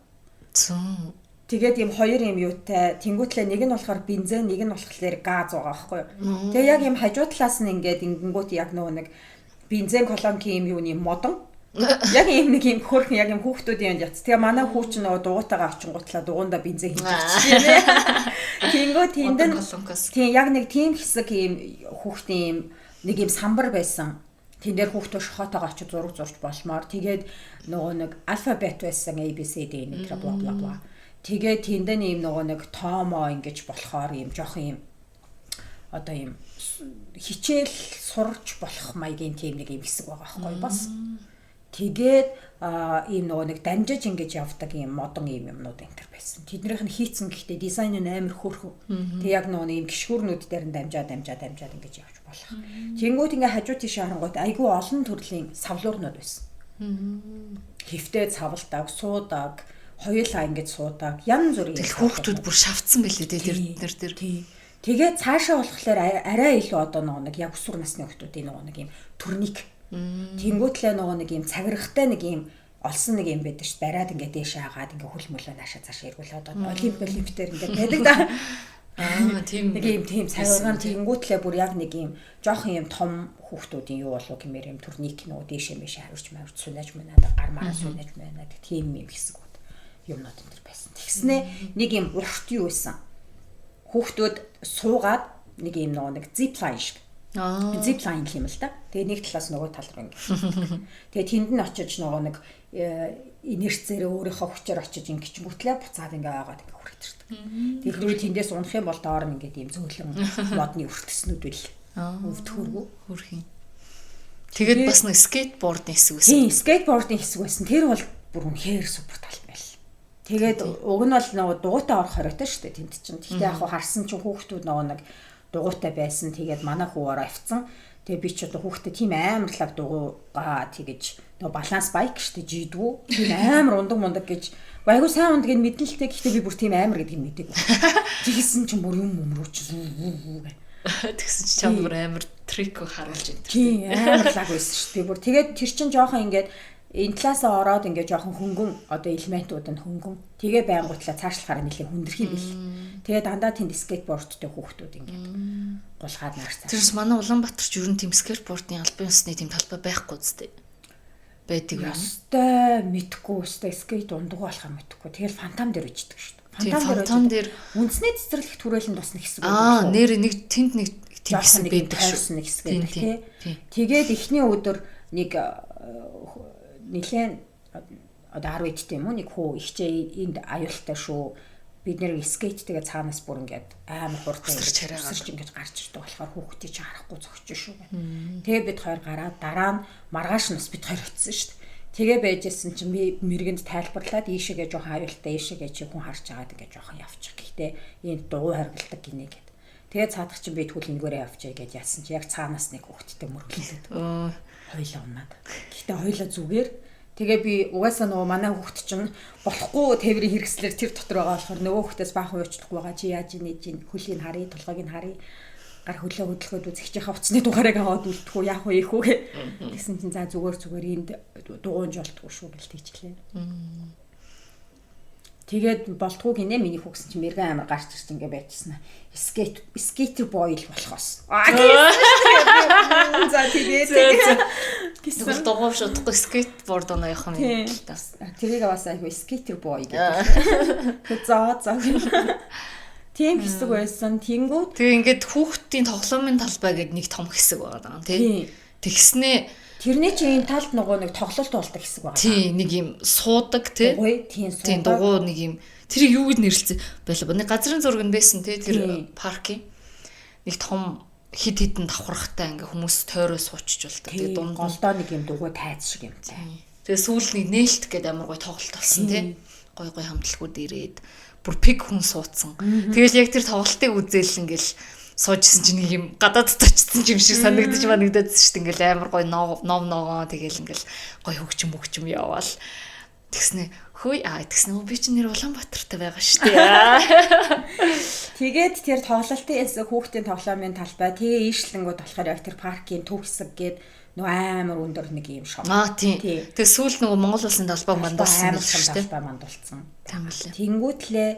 [SPEAKER 2] Зүүн.
[SPEAKER 1] Тэгээд юм хоёр юм юутай. Тэнгүүтлээ нэг нь болохоор бензин, нэг нь болохоор газ байгаа байхгүй юу. Тэгээ яг юм хажуу талаас нь ингээд ингэнгүүт яг нөгөө нэг бензин колонки юм юуны модон. Яг ийм нэг юм хөөрхөн яг юм хүүхдүүдийн юунд яц. Тэгээ манай хүү чинь нөгөө дугуйтайгаа очингуутлаа дугуйндаа бензин хийж авчихсан юм. Тэнгүү тэнд нь тийм яг нэг тийм хэсэг ийм хүүхдийн ийм нэг ийм самбар байсан. Тэн дээр хүүхдүүд шохоотойгоо очиж зураг зурч болмоор тэгээд нөгөө нэг алфабет байсан A B C D энэ тэр бла бла бла. Тэгээд тэнд нь ийм нөгөө нэг тоомоо ингэж болохоор ийм жоох ийм одоо ийм хичээл сурч болох маягийн тийм нэг ийм хэсэг байгаа байхгүй бас. Тэгээд ийм нөгөө нэг дамжиж ингэж явдаг ийм модон ийм юмнууд энэ төр байсан. Тэднийх нь хийцэн гэхдээ дизайн нь амар хөөрхөн. Тэг яг нөгөө нэг ийм гიშгүүрнүүд дээр нь дамжаад дамжаад дамжаад ингэж явж болох. Тэнгүүт ингээ хажуу тийшээ харангуут айгүй олон төрлийн савлуурнууд байсан. Хэвтээ савлдаг, суудаг, хоёулаа ингэж суудаг. Янз бүрийн.
[SPEAKER 2] Тэгэл хүүхдүүд бүр шавцсан байлээ те тэр тэр.
[SPEAKER 1] Тэгээд цаашаа болохоор арай илүү одоо нөгөө нэг яг өсвөр насны хүүхдүүдийн нөгөө нэг ийм төрнийг тэнгүүтлээ нөгөө нэг ийм цагирахтай нэг ийм олсон нэг юм байдаг ш. Бариад ингээд дээшээ агаад ингээд хөл мөлөө наашаа цаашаа эргүүлээд одоо олимп олимп дээр ингээд байдаг да.
[SPEAKER 2] Аа тийм
[SPEAKER 1] нэг ийм тийм цагиргаан тэнгүүтлээ бүр яг нэг ийм жоох ийм том хүүхдүүдийн юу болов гэмээр ийм төрнийг нөгөө дээшээ мэшээ хариуч мариуч сунааж мунаад гар мараа сунааж мунаад тийм юм хэсгүүд юмнууд энэ төр байсан. Тэгснээ нэг ийм урт юу байсан. Хүүхдүүд суугаад нэг ийм нөгөө нэг zip line шиг. Zip line юм л да. Тэгээ нэг талаас нөгөө тал руу ингэ. Тэгээ тэнд нь очиж нөгөө нэг инерцээрээ өөрийнхөө хүчээр очиж ингэчгүүтлээ буцаад ингээ ойгоод ингээ хүрээд ирдэг. Тэгээ хэрвээ тэндээс унах юм бол доор нь ингээд ийм зөөлөн модны өртөснүүд бил. Өвдөхөргөө.
[SPEAKER 2] Хөрхийн. Тэгээд бас нэг скейтбордны хэсэг байсан.
[SPEAKER 1] Тийм, скейтбордны хэсэг байсан. Тэр бол бүр үнэхээр супер тал байл. Тэгээд уг нь бол нөгөө дугуйтай орох хориотой шүү дээ тэнд чинь. Гэхдээ яг хаа харсан чинь хүүхдүүд нөгөө нэг дугуйтай байсан. Тэгээд манай хүү ороо авцсан. Тэгээ би ч одоо хүүхдээ тийм амар лаг дугуйгаа тэгэж нөгөө баланс байк шүү дээ жидгүү. Тийм амар ундаг мундаг гэж айгу сайн ундгийг мэднэ л дээ. Гэхдээ би бүр тийм амар гэдгийг мэдээгүй. Тэгсэн чинь бүр юм өмрөөч гэх.
[SPEAKER 2] Тэгсэн чинь чам бүр амар трик харуулж энэ.
[SPEAKER 1] Тийм амар лаг байсан шүү дээ. Бүр тэгээд тэр чинь жоохон ингээд энэ талаасаа ороод ингээд жоохон хөнгөн одоо элементүүд нь хөнгөн. Тэгээ байнгутлаа цаашлахаараа нэлээ хүндэрх юм бил. Тэгээ дандаа тэнд скейтбордтой хүүхдүүд ингээд гулгаад наарцаа.
[SPEAKER 2] Тэрс манай Улаанбаатар ч ер нь тийм скейтбордын албан ёсны тийм талбай байхгүй зү. Байдаг юм.
[SPEAKER 1] Ёстой мэдхгүй өстэй скейт ундаггүй болохоор мэдхгүй. Тэгэл фантом дээр үждэг шүү дээ.
[SPEAKER 2] Фантом дээр
[SPEAKER 1] үндэсний цэцэрлэгт хүрээлэнд бас нэг хэсэг
[SPEAKER 2] байдаг. Аа нэр нэг тэнд нэг тийм хэсэг байдаг
[SPEAKER 1] шүү. Нэг хэсэг байдаг тий. Тэгээд эхний өдөр нэг нэлээд одоо 10 эдтэй юм уу нэг хүү ихчээ энд аюултай шүү. Бид нэр скейттэйгээ цаанаас бүр ингээд амар хурдан өсөрч ингээд гарч ирдэг болохоор хүүхдийг чи харахгүй зогсож шүү гэх. Тэгээ бид хоёр гараад дараа нь маргааш нь бас бид хоёр очсон шүү дээ. Тэгээ байжсэн чинь би мэргэнд тайлбарлаад ийшээгээ жоохон аюултай ийшээгээ чи хүн харж агаад ингээд жоохон явчих. Гэхдээ энд дугуй харгалдаг гинэ гэд. Тэгээ цаадах чинь би тэгвэл нэгээрээ явчихъя гэж яасан чи яг цаанаас нэг хүүхдтэй мөргөлдөд. Хоёлаа унаад. Гэхдээ хоёлаа зүгээр. Тэгээ би угаасаа нөгөө манай хүүхд чинь болохгүй тээврийн хэрэгслэр тэр дотор байгаа болохоор нөгөө хүүхдээс баахан уучлахгүй байгаа. Чи яаж ийнэ чинь хөлийг харъя, толгойг нь харъя. Гар хөлөө хөдөлгөөд үзэгчийнхаа утасны дугаарыг аваад үлдэх үү, яах вэ, ийх үү гэ. Тэгсэн чинь за зүгээр зүгээр энд дугуйн жолтгүй шүү гэл тэгчлээ. Тэгээд болтгоо гинэ миний хүү гэсэн чинь мэрэгэн амар гарч ирч ингээ байжсэн. Скейтер бой л болохоос. За тэгээд
[SPEAKER 2] гэсэн дугуй шуудахгүй скейтборд оноо явах юм л та.
[SPEAKER 1] Тэрийг бас айгүй скейтер бой гэдэг. Тэгээд за за. Тийм хэсэг байсан. Тэнгүүд
[SPEAKER 2] тэгээ ингээд хүүхдийн тоглоомын талбай гэдэг нэг том хэсэг байгаа даа тий. Тэгснээ
[SPEAKER 1] тэрний чинь энэ талд нөгөө нэг тоглолт болдог хэсэг байгаа.
[SPEAKER 2] Тий, нэг юм суудаг тий.
[SPEAKER 1] Дугуй, тийм
[SPEAKER 2] суудаг. Тийм дугуй нэг юм Тэрийг юу гэж нэрлэсэн байлаа. Нэг газрын зураг нь байсан тий тэр паркийн. Нэг том хид хідэн давхархтай ингээ хүмүүс тойроо суучж болдог.
[SPEAKER 1] Тэгээ дунд голдоо нэг юм дугуй тайз шиг юм.
[SPEAKER 2] Тэгээ сүүл нэг нээлт гэдэг амар гой тоглолт болсон тий. Гой гой хамтлагууд ирээд бүр пик хүн суудсан. Тэгэл яг тэр тоглолтыг үзээл ингээл суужсэн чинь нэг юм гадаадд очсон юм шиг санагдаж манагдаад шүү дээ. Ингээл амар гой ном ногоон тэгэл ингээл гой хөгжим мөгжим яваал. Тэгснэ хөөе аа тэгснэ би чинь нэр Улаанбаатартай байгаа шүү дээ.
[SPEAKER 1] Тэгээд тэр тоглолтын хэсэг хүүхдийн тоглоомын талбай тэгээ ийшлэнгүүд болохоор яг тэр паркийн төв хэсэг гээд нөгөө амар өндөр нэг юм шоу.
[SPEAKER 2] Аа тийм. Тэгээ сүүл нөгөө Монгол улсын талбай мандуулсан
[SPEAKER 1] шүү дээ. Талбай мандуулсан. Тийм л. Тэнгүүтлээ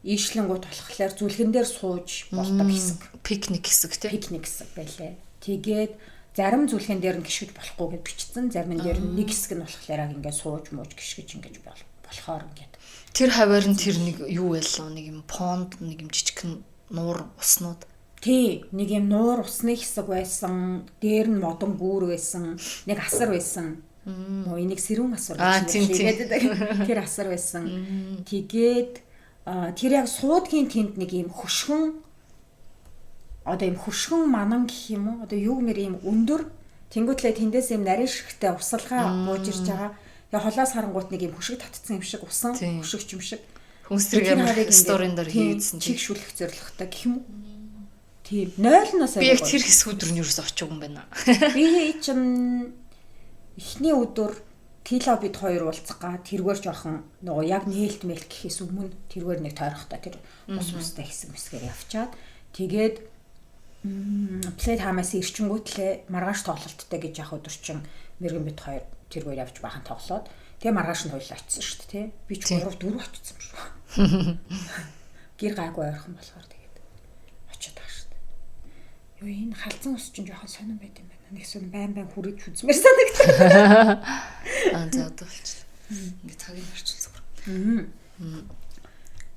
[SPEAKER 1] ийшлэнгүүд болохоор зүлгэн дээр сууж болдог хэсэг.
[SPEAKER 2] Пикник хэсэг тий.
[SPEAKER 1] Пикник хэсэг байлээ. Тэгээд зарим зүлгэн дээр нь гიშгэж болохгүй гэж бичсэн. Зарим нь дээр нь нэг хэсэг нь болохоор ингээд сууж мууж гიშгэж ингэж болохоор ингээд.
[SPEAKER 2] Тэр хаваар нь тэр нэг юу байлаа нэг юм понд нэг юм жижигхэн нуур уснууд.
[SPEAKER 1] Тий, нэг юм нуур усны хэсэг байсан. Дээр нь модон гүүр байсан. Нэг асар байсан. Нөө энийг сэрүүн асар гэж хэлээд тэр асар байсан. Тэгээд тэр яг суудгийн тэнд нэг юм хөшгөн одоо юм хөшгөн манан гэх юм уу одоо юу нэр юм өндөр тэнгуүтлээ тэндээс юм нарийн шигтэй усалгаа бууж ирж байгаа. Тэгээ холоос харангуут нэг юм хөшиг татцсан юм шиг усан хөшигч юм шиг.
[SPEAKER 2] Хүмүүс тэрийг амар сторин дээр хийгээдсэн.
[SPEAKER 1] Чиг шүлэх зорилготой гэх юм уу? Тийм. 0-ноос
[SPEAKER 2] би яг тэр хэсгүүд рүү нь юусоо очиагүй юм байна.
[SPEAKER 1] Би чинь эхний өдөр Тила бид хоёр уулзах га тэргээр жоохон нөгөө яг нээлт мэлт гэхээс өмнө тэргээр нэг тойрохтой тэр ус устай хэсэг мэсгээр явчаад тэгээд плей тамаас ирчингүүтлээ маргааш тоглолттой гэж яг өдөр чин мэрэгэн бид хоёр тэргээр явж бахан тоглоод тэгээ маргааш нь хоёул очсон шүү дээ тий. Би ч 3 4 очсон юм шүү. Гэр гайгүй ойрхон болохоор тэгээд очиод байгаа шүү дээ. Йоо энэ халзан ус чинь жоохон сонирн байт юм байна. Нэг сонь байн байн хүрэж үзмээр санагдав.
[SPEAKER 2] Аа за одоо болчихлоо. Ингээ цагийг харчихсан зүгээр.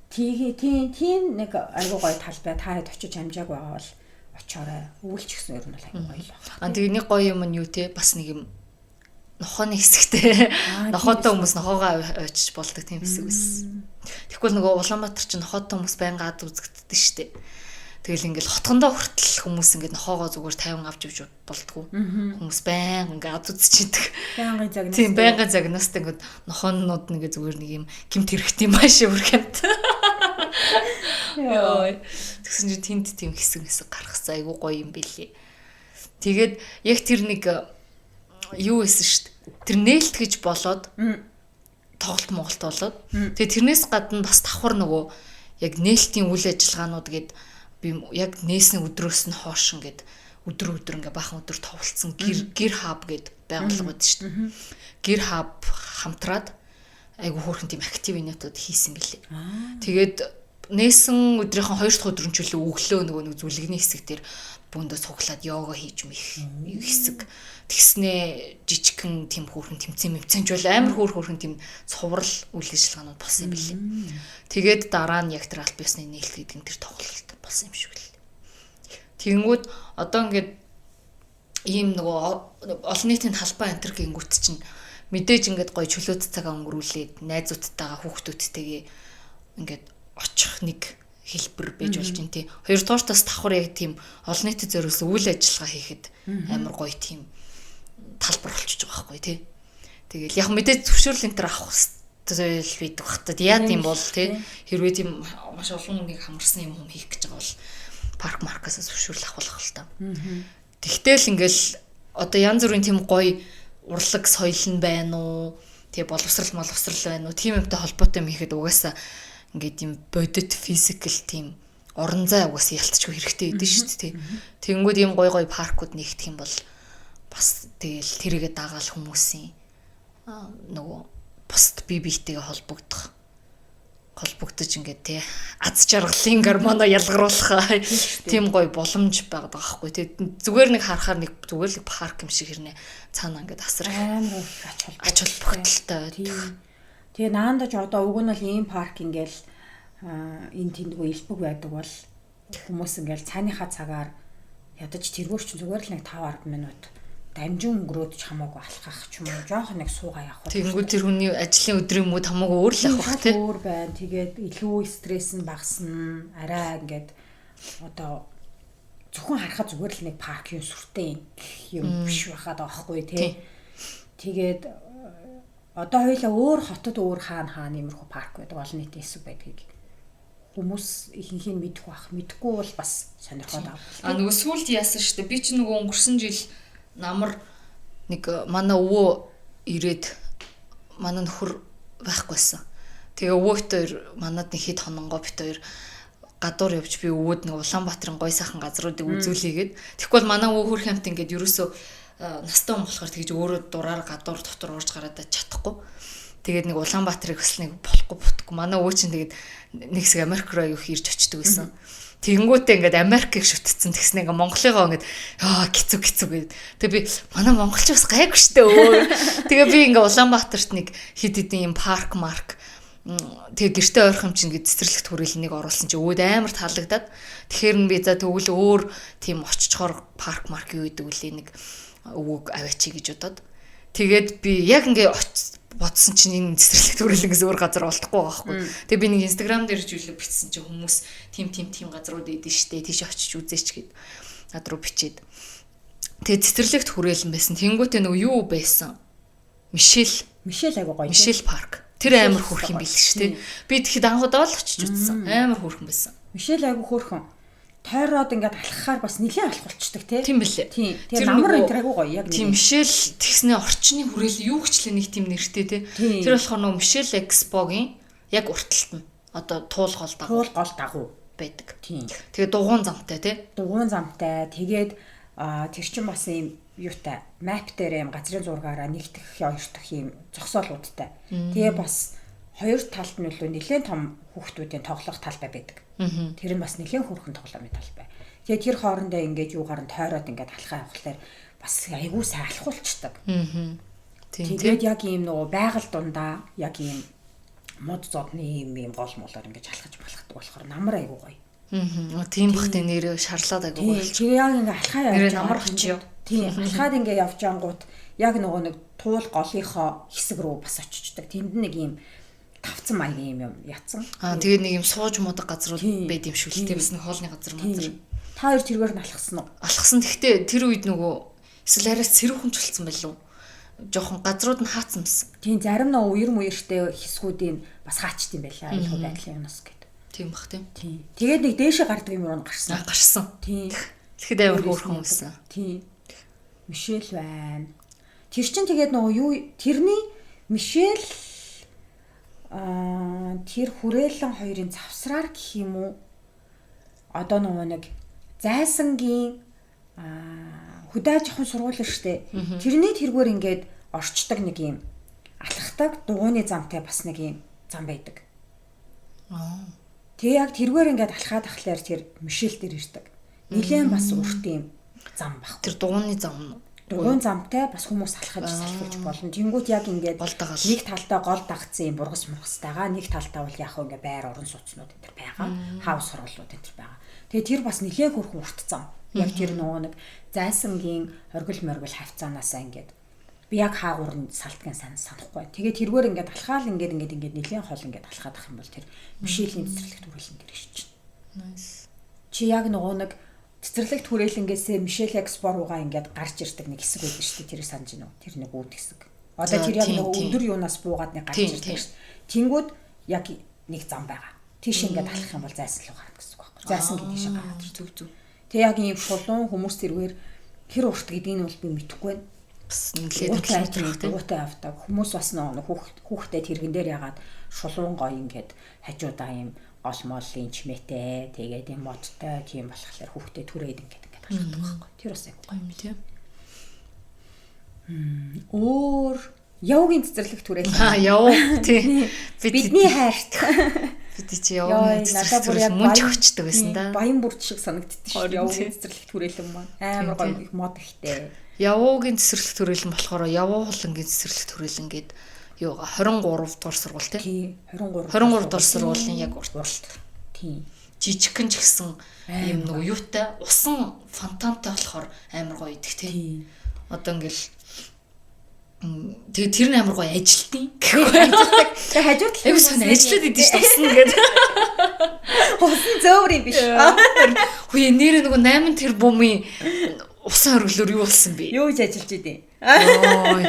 [SPEAKER 1] Тийм нэг айгуу гоё талбай та хэд очиж амжааг байгаа бол очоорой. Өвөлч гэсэн ер нь бол айгуу гоё л байна.
[SPEAKER 2] Аа тэгээ нэг гоё юм нь юу те бас нэг юм нохооны хэсэгтэй. Нохоотой хүмүүс нохоогоо очиж болдог тийм хэсэг байсан. Тэгэхгүй нөгөө Улаанбаатар чинь нохоотой хүмүүс байнга ад үзэгддэг шүү дээ. Тэгэл ингээл хотгондоо хүртэл хүмүүс ингээд нохоогоо зүгээр 50 авч явж болдгоо. Хүмүүс байнга ингээд ад үзчихэдэг.
[SPEAKER 1] Байнгын загнастай.
[SPEAKER 2] Тийм байнгын загнастай ингээд нохоонууд ингээд зүгээр нэг юм гимт хэрэгтэй юм ааш бүр гэмт. Йоо. Тэгсэн чинь тэнд тийм хэсэг хэсэг гаргасан айгуу гоё юм бэлээ. Тэгээд яг тэр нэг юу байсан шүү дээ. Тэр нээлт гэж болоод тоглолт Монголт болоод тэгээд тэрнээс гадна бас давхар нөгөө яг нээлтийн үйл ажиллагаанууд гээд би яг нээсэн өдрөөс нь хойш ингээд өдөр өдөр ингээ бахан өдөр товлцсон гэр хаб гэд байгууллага байдаг шүү дээ. Гэр хаб хамтраад айгу хөөрхөн тийм актив инэтүүд хийсэн бэлээ. Тэгээд нээсэн өдрийнхөө хоёр дахь өдөр нь ч үлээ өглөө нөгөө нэг зүлэгний хэсэг дээр бөөндөө цуглаад йога хийж мэх хэсэг. Тэгснээ жижигхэн тийм хөөрхөн тэмцээн мэмцэнч бол амар хөөрхөн тийм цуврал үйл ажиллагаанууд болсон юм бэлээ. Тэгээд дараа нь яг тэр аль биесны нээлт гэдэг нь тэр тоглолт болсон юм шиг л. Тэгэнгүүт одоо ингээд ийм нөгөө олон нийтийн талбай энтер гингүүт чинь мэдээж ингээд гоё чөлөөт цагаа өнгөрүүлээд найзуудтайгаа хүүхдүүдтэйгээ ингээд очих нэг хэлбэр байж болж байна тий. Хоёрдугаар тас давхар яг тийм олон нийтэд зориулсан үйл ажиллагаа хийхэд амар гоё тийм талбар болчихж байгаа байхгүй тий. Тэгэл яг мэдээж зөвшөөрөл энэ төр авах хэрэгтэй л байдаг бах та. Яа тийм бол тий. Хэрвээ тийм маш олон хүнийг хамарсан юм хийх гэж байгаа бол парк маркаас зөвшөөрөл авах л та. Тэгтэл ингээл одоо янз бүрийн тийм гоё урлаг соёл нь байна уу? Тэгээ боловсрал байна уу? Тийм юмтай холбоотой юм хийхэд угаасаа ингээд юм бодит физикал тийм орон зай угаасаа ялтчгүй хэрэгтэй байдаг шүү дээ тий. Тэгэнгүүт ийм гоё гоё паркууд нэгдэх юм бол бас тэгэл тэрийгэ дагаал хүмүүсийн нөгөө бусд бие биетэйгээ холбогдож ингээд тий аз жаргалын гормоноо ялгаруулах тийм гоё боломж байгаа байхгүй тий. Зүгээр нэг харахаар нэг зүгээр л парк юм шиг хэрнээ цаана ингээд асар
[SPEAKER 1] амар их ач
[SPEAKER 2] холбогдолтой байдаг.
[SPEAKER 1] Тэгээ наандаж одоо уг нь бол ийм парк ингээл энэ тэндгүү элбэг байдаг бол хүмүүс ингээл цааныхаа цагаар ядаж тэргүүр чинь зүгээр л нэг 5 10 минут Дамжин өнгөрөөд ч хамаагүй алхах ч юм уу жоохон нэг суугаа явах.
[SPEAKER 2] Тэгэнгүүт тэр хүний ажлын өдрийн мөд хамаагүй өөр л ах бах тий.
[SPEAKER 1] Өөр байна. Тэгээд илүү стресс нь багасна. Арай ингээд одоо зөвхөн харахад зүгээр л нэг парк юм сүртэй гэх юм биш байхад байгаа хгүй тий. Тэгээд одоо хоёлаа өөр хотод өөр хаана хаана иймэрхүү парк байдаг, олон нийтийн хэсэг байдгийг хүмүүс ихэнх нь мэдэх бах. Мэдэхгүй бол бас сонирхоод авах.
[SPEAKER 2] А нөгөө сүүлд яасан шүү дээ. Би ч нөгөө өнгөрсөн жил намар нэг манай өвөө ирээд манай нөхөр байхгүйсэн. Тэгээ өвөөтэй хоёр манад нэг хэд хононгоо бит хоёр гадуур явж би өвөөд нэг Улаанбаатарын гой сайхан газруудыг үзүүлээгээд. Тэгэхгүй бол манай өвөө хөрх хамт ингээд ерөөсөө настай хүн болохоор тэгж өөрөө дураар гадуур дотор орж гараад чадахгүй. Тэгээд нэг Улаанбаатарыг бас нэг болохгүй бүтгүй. Манай өвөө чинь тэгээд нэг хэсэг Америк руу аюух ирж очдөг байсан. Тэгэнгүүтээ ингээд Америкийг шүтцэн тэгснэ ингээд Монголыгоо ингээд яа хэцүү хэцүү гээд. Тэгээ би манай монголч бас гайгүй штэ өө. Тэгээ би ингээд Улаанбаатарт нэг хэд хэдэн юм парк марк тэгээ гэртээ ойрхон юм чинь ингээд цэцэрлэгт хүрээлэнийг оруулсан чи өвөөд амар таалагдаад. Тэгэхээр нь би за тэгвэл өөр тийм очичхоор парк марк юу гэдэг үлээ нэг өвөөг аваачи гэж бодоод. Тэгээд би яг ингээд бодсон чинь энэ цэцэрлэгт хүрээлэн гэсэн өөр газар олдохгүй байгаа байхгүй. Тэгээ би нэг Instagram дээр зүйлээ бичсэн чинь хүмүүс тим тим тим газрууд идэв штэ тийш очиж үзээч гэд над руу бичээд. Тэгээ цэцэрлэгт хүрээлэн байсан. Тэнгүүтээ нөгөө юу байсан? Мишель.
[SPEAKER 1] Мишель айгуу гоё.
[SPEAKER 2] Мишель парк. Тэр амар хөөрхөн юм бил штэ. Би тэгэхэд анх удаа л очиж үзсэн. Амар хөөрхөн байсан.
[SPEAKER 1] Мишель айгуу хөөрхөн. Тойроод ингээд алхахаар бас нэлээд алхуулцдаг тий.
[SPEAKER 2] Тийм билээ.
[SPEAKER 1] Тийм. Тэр намар энэ айгуу гоё яг.
[SPEAKER 2] Тийм Мишель тэгснээ орчны хүрээл юу гэчлээ нэг тийм нэртэй тий. Тэр болохоор нөгөө Мишель Экспогийн яг урталт нь одоо туул гол дагуу.
[SPEAKER 1] Туул гол дагуу
[SPEAKER 2] байдаг.
[SPEAKER 1] Тийм.
[SPEAKER 2] Тэгээ дугуун замтай тий.
[SPEAKER 1] Дугуун замтай. Тэгээд тэр чинь бас ийм юутай map дээр ийм газрын зургаараа нэгтгэх хоёр дахь ийм зогсоолуудтай. Тэгээ бас хоёр талд нь үлээ нэлээд том хүүхдүүдийн тоглох талбай байдаг. Тэр нь бас нэлээд хөөрхөн тоглоомын талбай. Тэгээ тэр хоорондоо ингээд юугаар нь тойроод ингээд алхаа явахлаар бас айгүй сайн алхуулцдаг. Тэгээд яг ийм нөгөө байгаль дундаа яг ийм мод зодны ийм ийм гол молоор ингээд алхаж балхдаг болохоор намар айгүй гоё.
[SPEAKER 2] Тийм бахтай нэрээ шарлаад айгүй гоё.
[SPEAKER 1] Тэгээ яг ингээд алхаа явж
[SPEAKER 2] нэрээ намар очив.
[SPEAKER 1] Тийм алхаад ингээд явж ангууд яг нөгөө нэг туул голынхоо хэсэг рүү бас очичдаг. Тэнд нэг ийм тавцан маягийн юм ятсан.
[SPEAKER 2] Аа тэгээд нэг юм сууж муудаг газрууд байд юм шүү л тийм бас нэг хоолны газар мазар.
[SPEAKER 1] Та хоёр тэргээр нь алхсан уу?
[SPEAKER 2] Алхсан. Гэхдээ тэр үед нөгөө эсвэл арай сэрүүхэн ч болсон байлуу. Жохон газрууд нь хаацсан байсан.
[SPEAKER 1] Тийм зарим нөгөө үер мүертэй хэсгүүдийн бас хаачт юм байлаа. Аюулгүй байдлын юмнаас гээд.
[SPEAKER 2] Тийм бах тийм.
[SPEAKER 1] Тийм. Тэгээд нэг дээшээ гардаг юм руу гарсан.
[SPEAKER 2] Гарсан.
[SPEAKER 1] Тийм.
[SPEAKER 2] Тэгэхэд амар хөөрхөн байсан.
[SPEAKER 1] Тийм. Мишель байна. Тэр чин тэгээд нөгөө юу тэрний Мишель тэр хүрээлэн хоёрын завсраар гэх юм уу одоо нөгөө нэг зайсангийн хөдөө аж ахуйн сургууль штэ. Тэрний тэргээр ингээд орчдөг нэг юм алхахдаг дугуйны замтай бас нэг юм зам байдаг. Тэгээ яг тэргээр ингээд алхаад ахлаар тэр Мишель дээр ирдэг. Нилээн бас урт юм зам баг.
[SPEAKER 2] Тэр дугуйны зам нь
[SPEAKER 1] Дугуйн замтай бас хүмүүс алхаж салхилж болно. Тэнгүүт яг ингээд нэг талдаа гол дагцсан юм бургас мургастайгаа, нэг талдаа бол яг ингээ байр орон сууцнууд энэ төр байгаа. Хаус сургуулиуд энэ төр байгаа. Тэгээ тэр бас нэлээд хөрхөн урт зам. Яг тэр нөгөө нэг зайсангийн оргил моргил хавцаанаасаа ингээд би яг хаагуур нь салтгийн сан санахгүй. Тэгээ тэргээр ингээд алхаал ингээд ингээд ингээд нэлээд хол ингээд алхаад ах юм бол тэр Мишелийн цэцэрлэгт хүрээлэн дээр ирчихнэ.
[SPEAKER 2] Nice.
[SPEAKER 1] Чи яг нөгөө нэг цэцэрлэгт хүрээлэнгээсээ Мишель Экспо руугаа ингээд гарч ирдэг нэг хэсэг байдаг шүү дээ. Тэрийг санаж байна уу? Тэр нэг үүд хэсэг. Одоо тэр яг нөгөө өндөр юунаас буугаад нэг гарч ирдэг шүү дээ. Тэнгүүд яг нэг зам байгаа. Тийш ингээд алхах юм бол зайсан руу гарна гэсэн үг байхгүй. Зайсан гэдэг тийш гараад
[SPEAKER 2] ирдэг. Зүг зүг.
[SPEAKER 1] Тэг яг ийм шулуун хүмүүс тэргээр хэр урт гэдгийг нь бол би мэдэхгүй байна.
[SPEAKER 2] Бас нэлээд
[SPEAKER 1] уутай явдаг. Хүмүүс бас нөгөө хүүхдээ тэргэн дээр ягаад шулуун гоё ингээд хажуудаа ийм гол моллын чимээтэй тэгээд юм модтой тийм болохоор хүүхдээ түрээд ингээд ингээд алхдаг байхгүй. Тэр бас айгүй
[SPEAKER 2] гоё юм тийм.
[SPEAKER 1] Өөр явгийн цэцэрлэгт хүрээлэн.
[SPEAKER 2] Яв тий.
[SPEAKER 1] Бидний хайрт.
[SPEAKER 2] Бид чи явгийн цэцэрлэгт хүрээлэн мөн ч өчтдөг байсан да.
[SPEAKER 1] Баян бүрд шиг санагддээ шүү. Явгийн цэцэрлэгт хүрээлэн маань амар гоё их мод ихтэй.
[SPEAKER 2] Явуугийн цэцэрлэгт хүрээлэн болохоор явуу хулангийн цэцэрлэгт хүрээлэн гээд юу 23 дугаар сургууль тий.
[SPEAKER 1] 23
[SPEAKER 2] 23 дугаар сургуулийн яг урт.
[SPEAKER 1] Тийм.
[SPEAKER 2] Жижигхэн ч гэсэн юм нөгөө юутай усан фонтантай болохоор амар гоё идэх тий. Одоо ингээл тэгээ тэр нь амар гоё ажилтیں۔
[SPEAKER 1] Ажилтдаг. Тэгээ хажуу талын
[SPEAKER 2] Айгуу сони ажиллаад идэв шүү дээ усан гэдэг.
[SPEAKER 1] Усан зөөвөр юм биш.
[SPEAKER 2] Хүү нэрээ нөгөө 8 тэрбумын усан хөргөлөөр юу болсон бэ?
[SPEAKER 1] Юу гэж ажиллаж идэв?
[SPEAKER 2] Йой.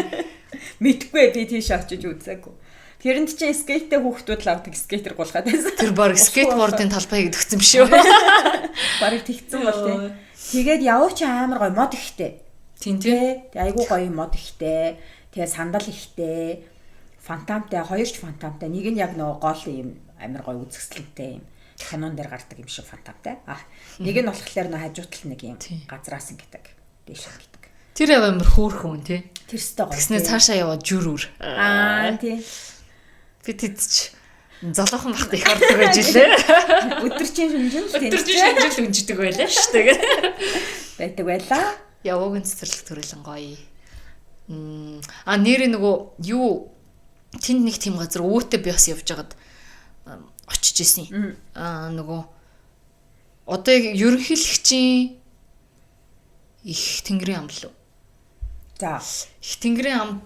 [SPEAKER 1] Мэдгүй би тийш очиж үзээгүй. Тэрэнд чинь скейттэй хүүхдүүд л авдаг скейтер гулгаад байсан.
[SPEAKER 2] Тэр баг скейтбордын талбай гэдэг өгсөн юм шүү.
[SPEAKER 1] Бараг тэгсэн бол тий. Тэгээд явууч амар гоё мод ихтэй.
[SPEAKER 2] Тийм тий.
[SPEAKER 1] Тэ айгуу гоё мод ихтэй. Тэгээ сандал ихтэй. Фантамтай, хоёр ч фантамтай. Нэг нь яг нөгөө гол юм амар гоё үзэсгэлэнтэй юм канон дээр гардаг юм шиг фантамтай. А нэг нь болохоор нөө хажуу тал нэг юм газраас ингэдэг. Дээш ингэдэг.
[SPEAKER 2] Тэр амар хөөрхөн тий.
[SPEAKER 1] Тэр өстой гоё.
[SPEAKER 2] Тэгснэ цаашаа яваад жүр үр.
[SPEAKER 1] Аа тий.
[SPEAKER 2] Би тэд ч залуухан бахт их ордог байж илээ.
[SPEAKER 1] Өдөржин шинжин л тий.
[SPEAKER 2] Өдөржин шинжил үнждэг байлаа шүү дээ.
[SPEAKER 1] Байдаг байлаа.
[SPEAKER 2] Явуугийн цэцэрлэг төрөлн гоё. А нэрээ нөгөө юу тэнд нэг тийм газар өвөөтэй би бас явж байгаад очиж исэн. Аа нөгөө одоо яг ерөнхийлөгчийн их тэнгэрийн ам лу.
[SPEAKER 1] За.
[SPEAKER 2] Их тэнгэрийн ам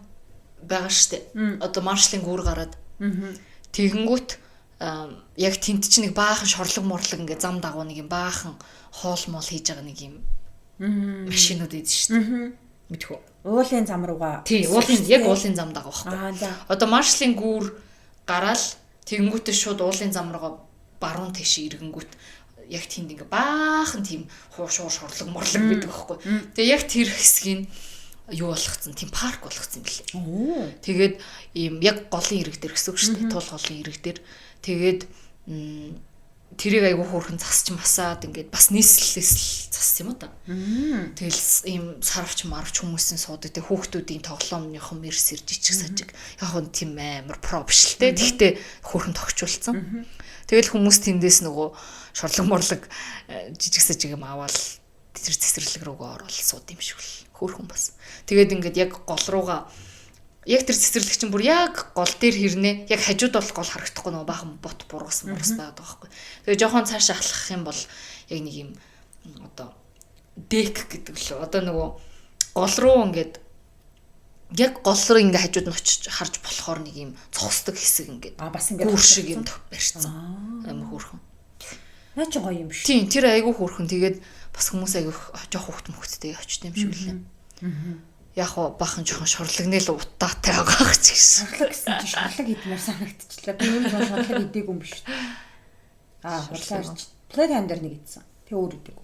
[SPEAKER 2] байгаа штэ. Одоо маршлын гүр гараад. Тэгэнгүүт яг тэнд чинь нэг баахан шорлог морлог ингээ зам дагуу нэг юм баахан хоол моол хийж байгаа нэг юм машинууд идэв штэ. Мэдхүү.
[SPEAKER 1] Уулын зам руугаа.
[SPEAKER 2] Тий, уулын яг уулын зам дагуу байхгүй.
[SPEAKER 1] Аа за.
[SPEAKER 2] Одоо маршлын гүр гараал тэгэнгүүтээ шууд уулын зам руугаа баруун тийш ирэнгүүт яг тэнд ингээ баахан тийм хуушуур шорлог морлог байдаг байхгүй. Тэгээ яг тэр хэсгийг юу болгоцсон тийм парк болгоцсон юм билээ. Тэгээд ийм яг голын ирэг дээр гэсэн үг шүү дээ. Тул голын ирэг дээр. Тэгээд тэрийг айгүй хөөрхөн засч масаад ингээд бас нийслэлээс зассан юм уу та. Тэгэл ийм сарвч марвч хүмүүсийн суудаг тэг хүүхдүүдийн тоглоомныхон мэрсэр жижиг сажиг яг хөө тийм амар про биш л те. Тэгтээ хөөрхөн тогтчулсан. Тэгэл хүмүүс тэндээс нөгөө шорлог морлог жижиг сажиг юм аваад тэр цэцэрлэг рүүгээ ороод сууд юм шиг л хөөрхөн бас. Тэгээд ингээд яг гол руугаа яг тэр цэцэрлэг чинь бүр яг гол дээр хэрнээ яг хажууд бол гол харагдахгүй нөгөө баахан бот бургас мургас байгаад байгаа байхгүй. Тэгээ жоохон цаашаа алхах юм бол яг нэг юм одоо дек гэдэг лөө. Одоо нөгөө гол руу ингээд яг гол руу ингээд хажууд нь очиж харж болохоор нэг юм цогсдог хэсэг ингээд
[SPEAKER 1] бас ингээд
[SPEAKER 2] гүр шиг юм барьцсан. Амар хөөрхөн.
[SPEAKER 1] Наа чи гоё юм биш.
[SPEAKER 2] Тийм, тэр айгүй хөөрхөн. Тэгээд бас хүмүүс айгүй жоох хүүхд мөхөдтэй очт юм шиг үлээ. Яг хоо бахан жоохон шорлогны л утаатай байгаа ч гэсэн.
[SPEAKER 1] Шорлог гэсэн чи шорлог идмээр санагдчихлаа. Би энэ жоо шорлог идээгүй юм биш. Аа, хурлаарч. Playtime дээр нэг идсэн. Тэг өөр идээгүй.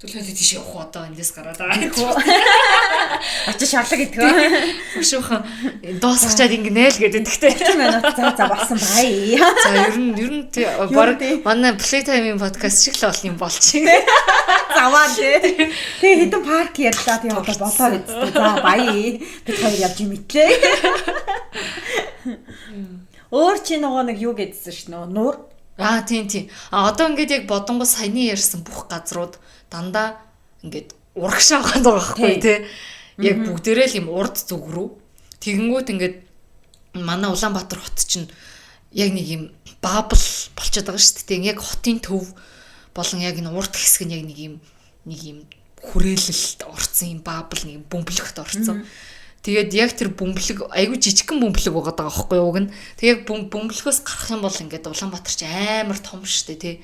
[SPEAKER 2] Түлхээ тийш явах уу одоо эндээс гараад байгаа.
[SPEAKER 1] Очиж шорлог идэх үү?
[SPEAKER 2] Хөшөөхөн дуусгачаад ингэнэ л гэдэг. Тэгтээ.
[SPEAKER 1] 30 минут за за болсон бай.
[SPEAKER 2] За ер нь баг манай Playtime-ийн подкаст шиг л бол юм болчих.
[SPEAKER 1] Заваа тий. Тэгээ хэдэн парк ярьлаа тийм одоо болоо үсттэй. За бай. Бид хоёр явж мэтлээ. Өөр чи нөгөө нэг юу гэдсэн ш нөгөө нуур.
[SPEAKER 2] Аа тийм тийм. А одоо ингээд яг бодонгоо саяны ярьсан бүх газрууд дандаа ингээд урагшаа байгаа байхгүй тий. Яг бүгдээрээ л юм урд зүг рүү. Тэгэнгүүт ингээд манай Улаанбаатар хот чинь яг нэг юм бабл болчиход байгаа шүү дээ. Яг хотын төв болон яг энэ урд хэсэг нь яг нэг юм хүрээлэлд орцсон юм бабл нэг юм бөмбөлөгт орцсон. Тэгээд яг тэр бөмбөлөг айгүй жижигхэн бөмбөлөг байгаа даа байхгүй юу уг нь. Тэг яг бөмбөлгөөс гарах юм бол ингээд Улаанбаатар чи амар том шүү дээ тий.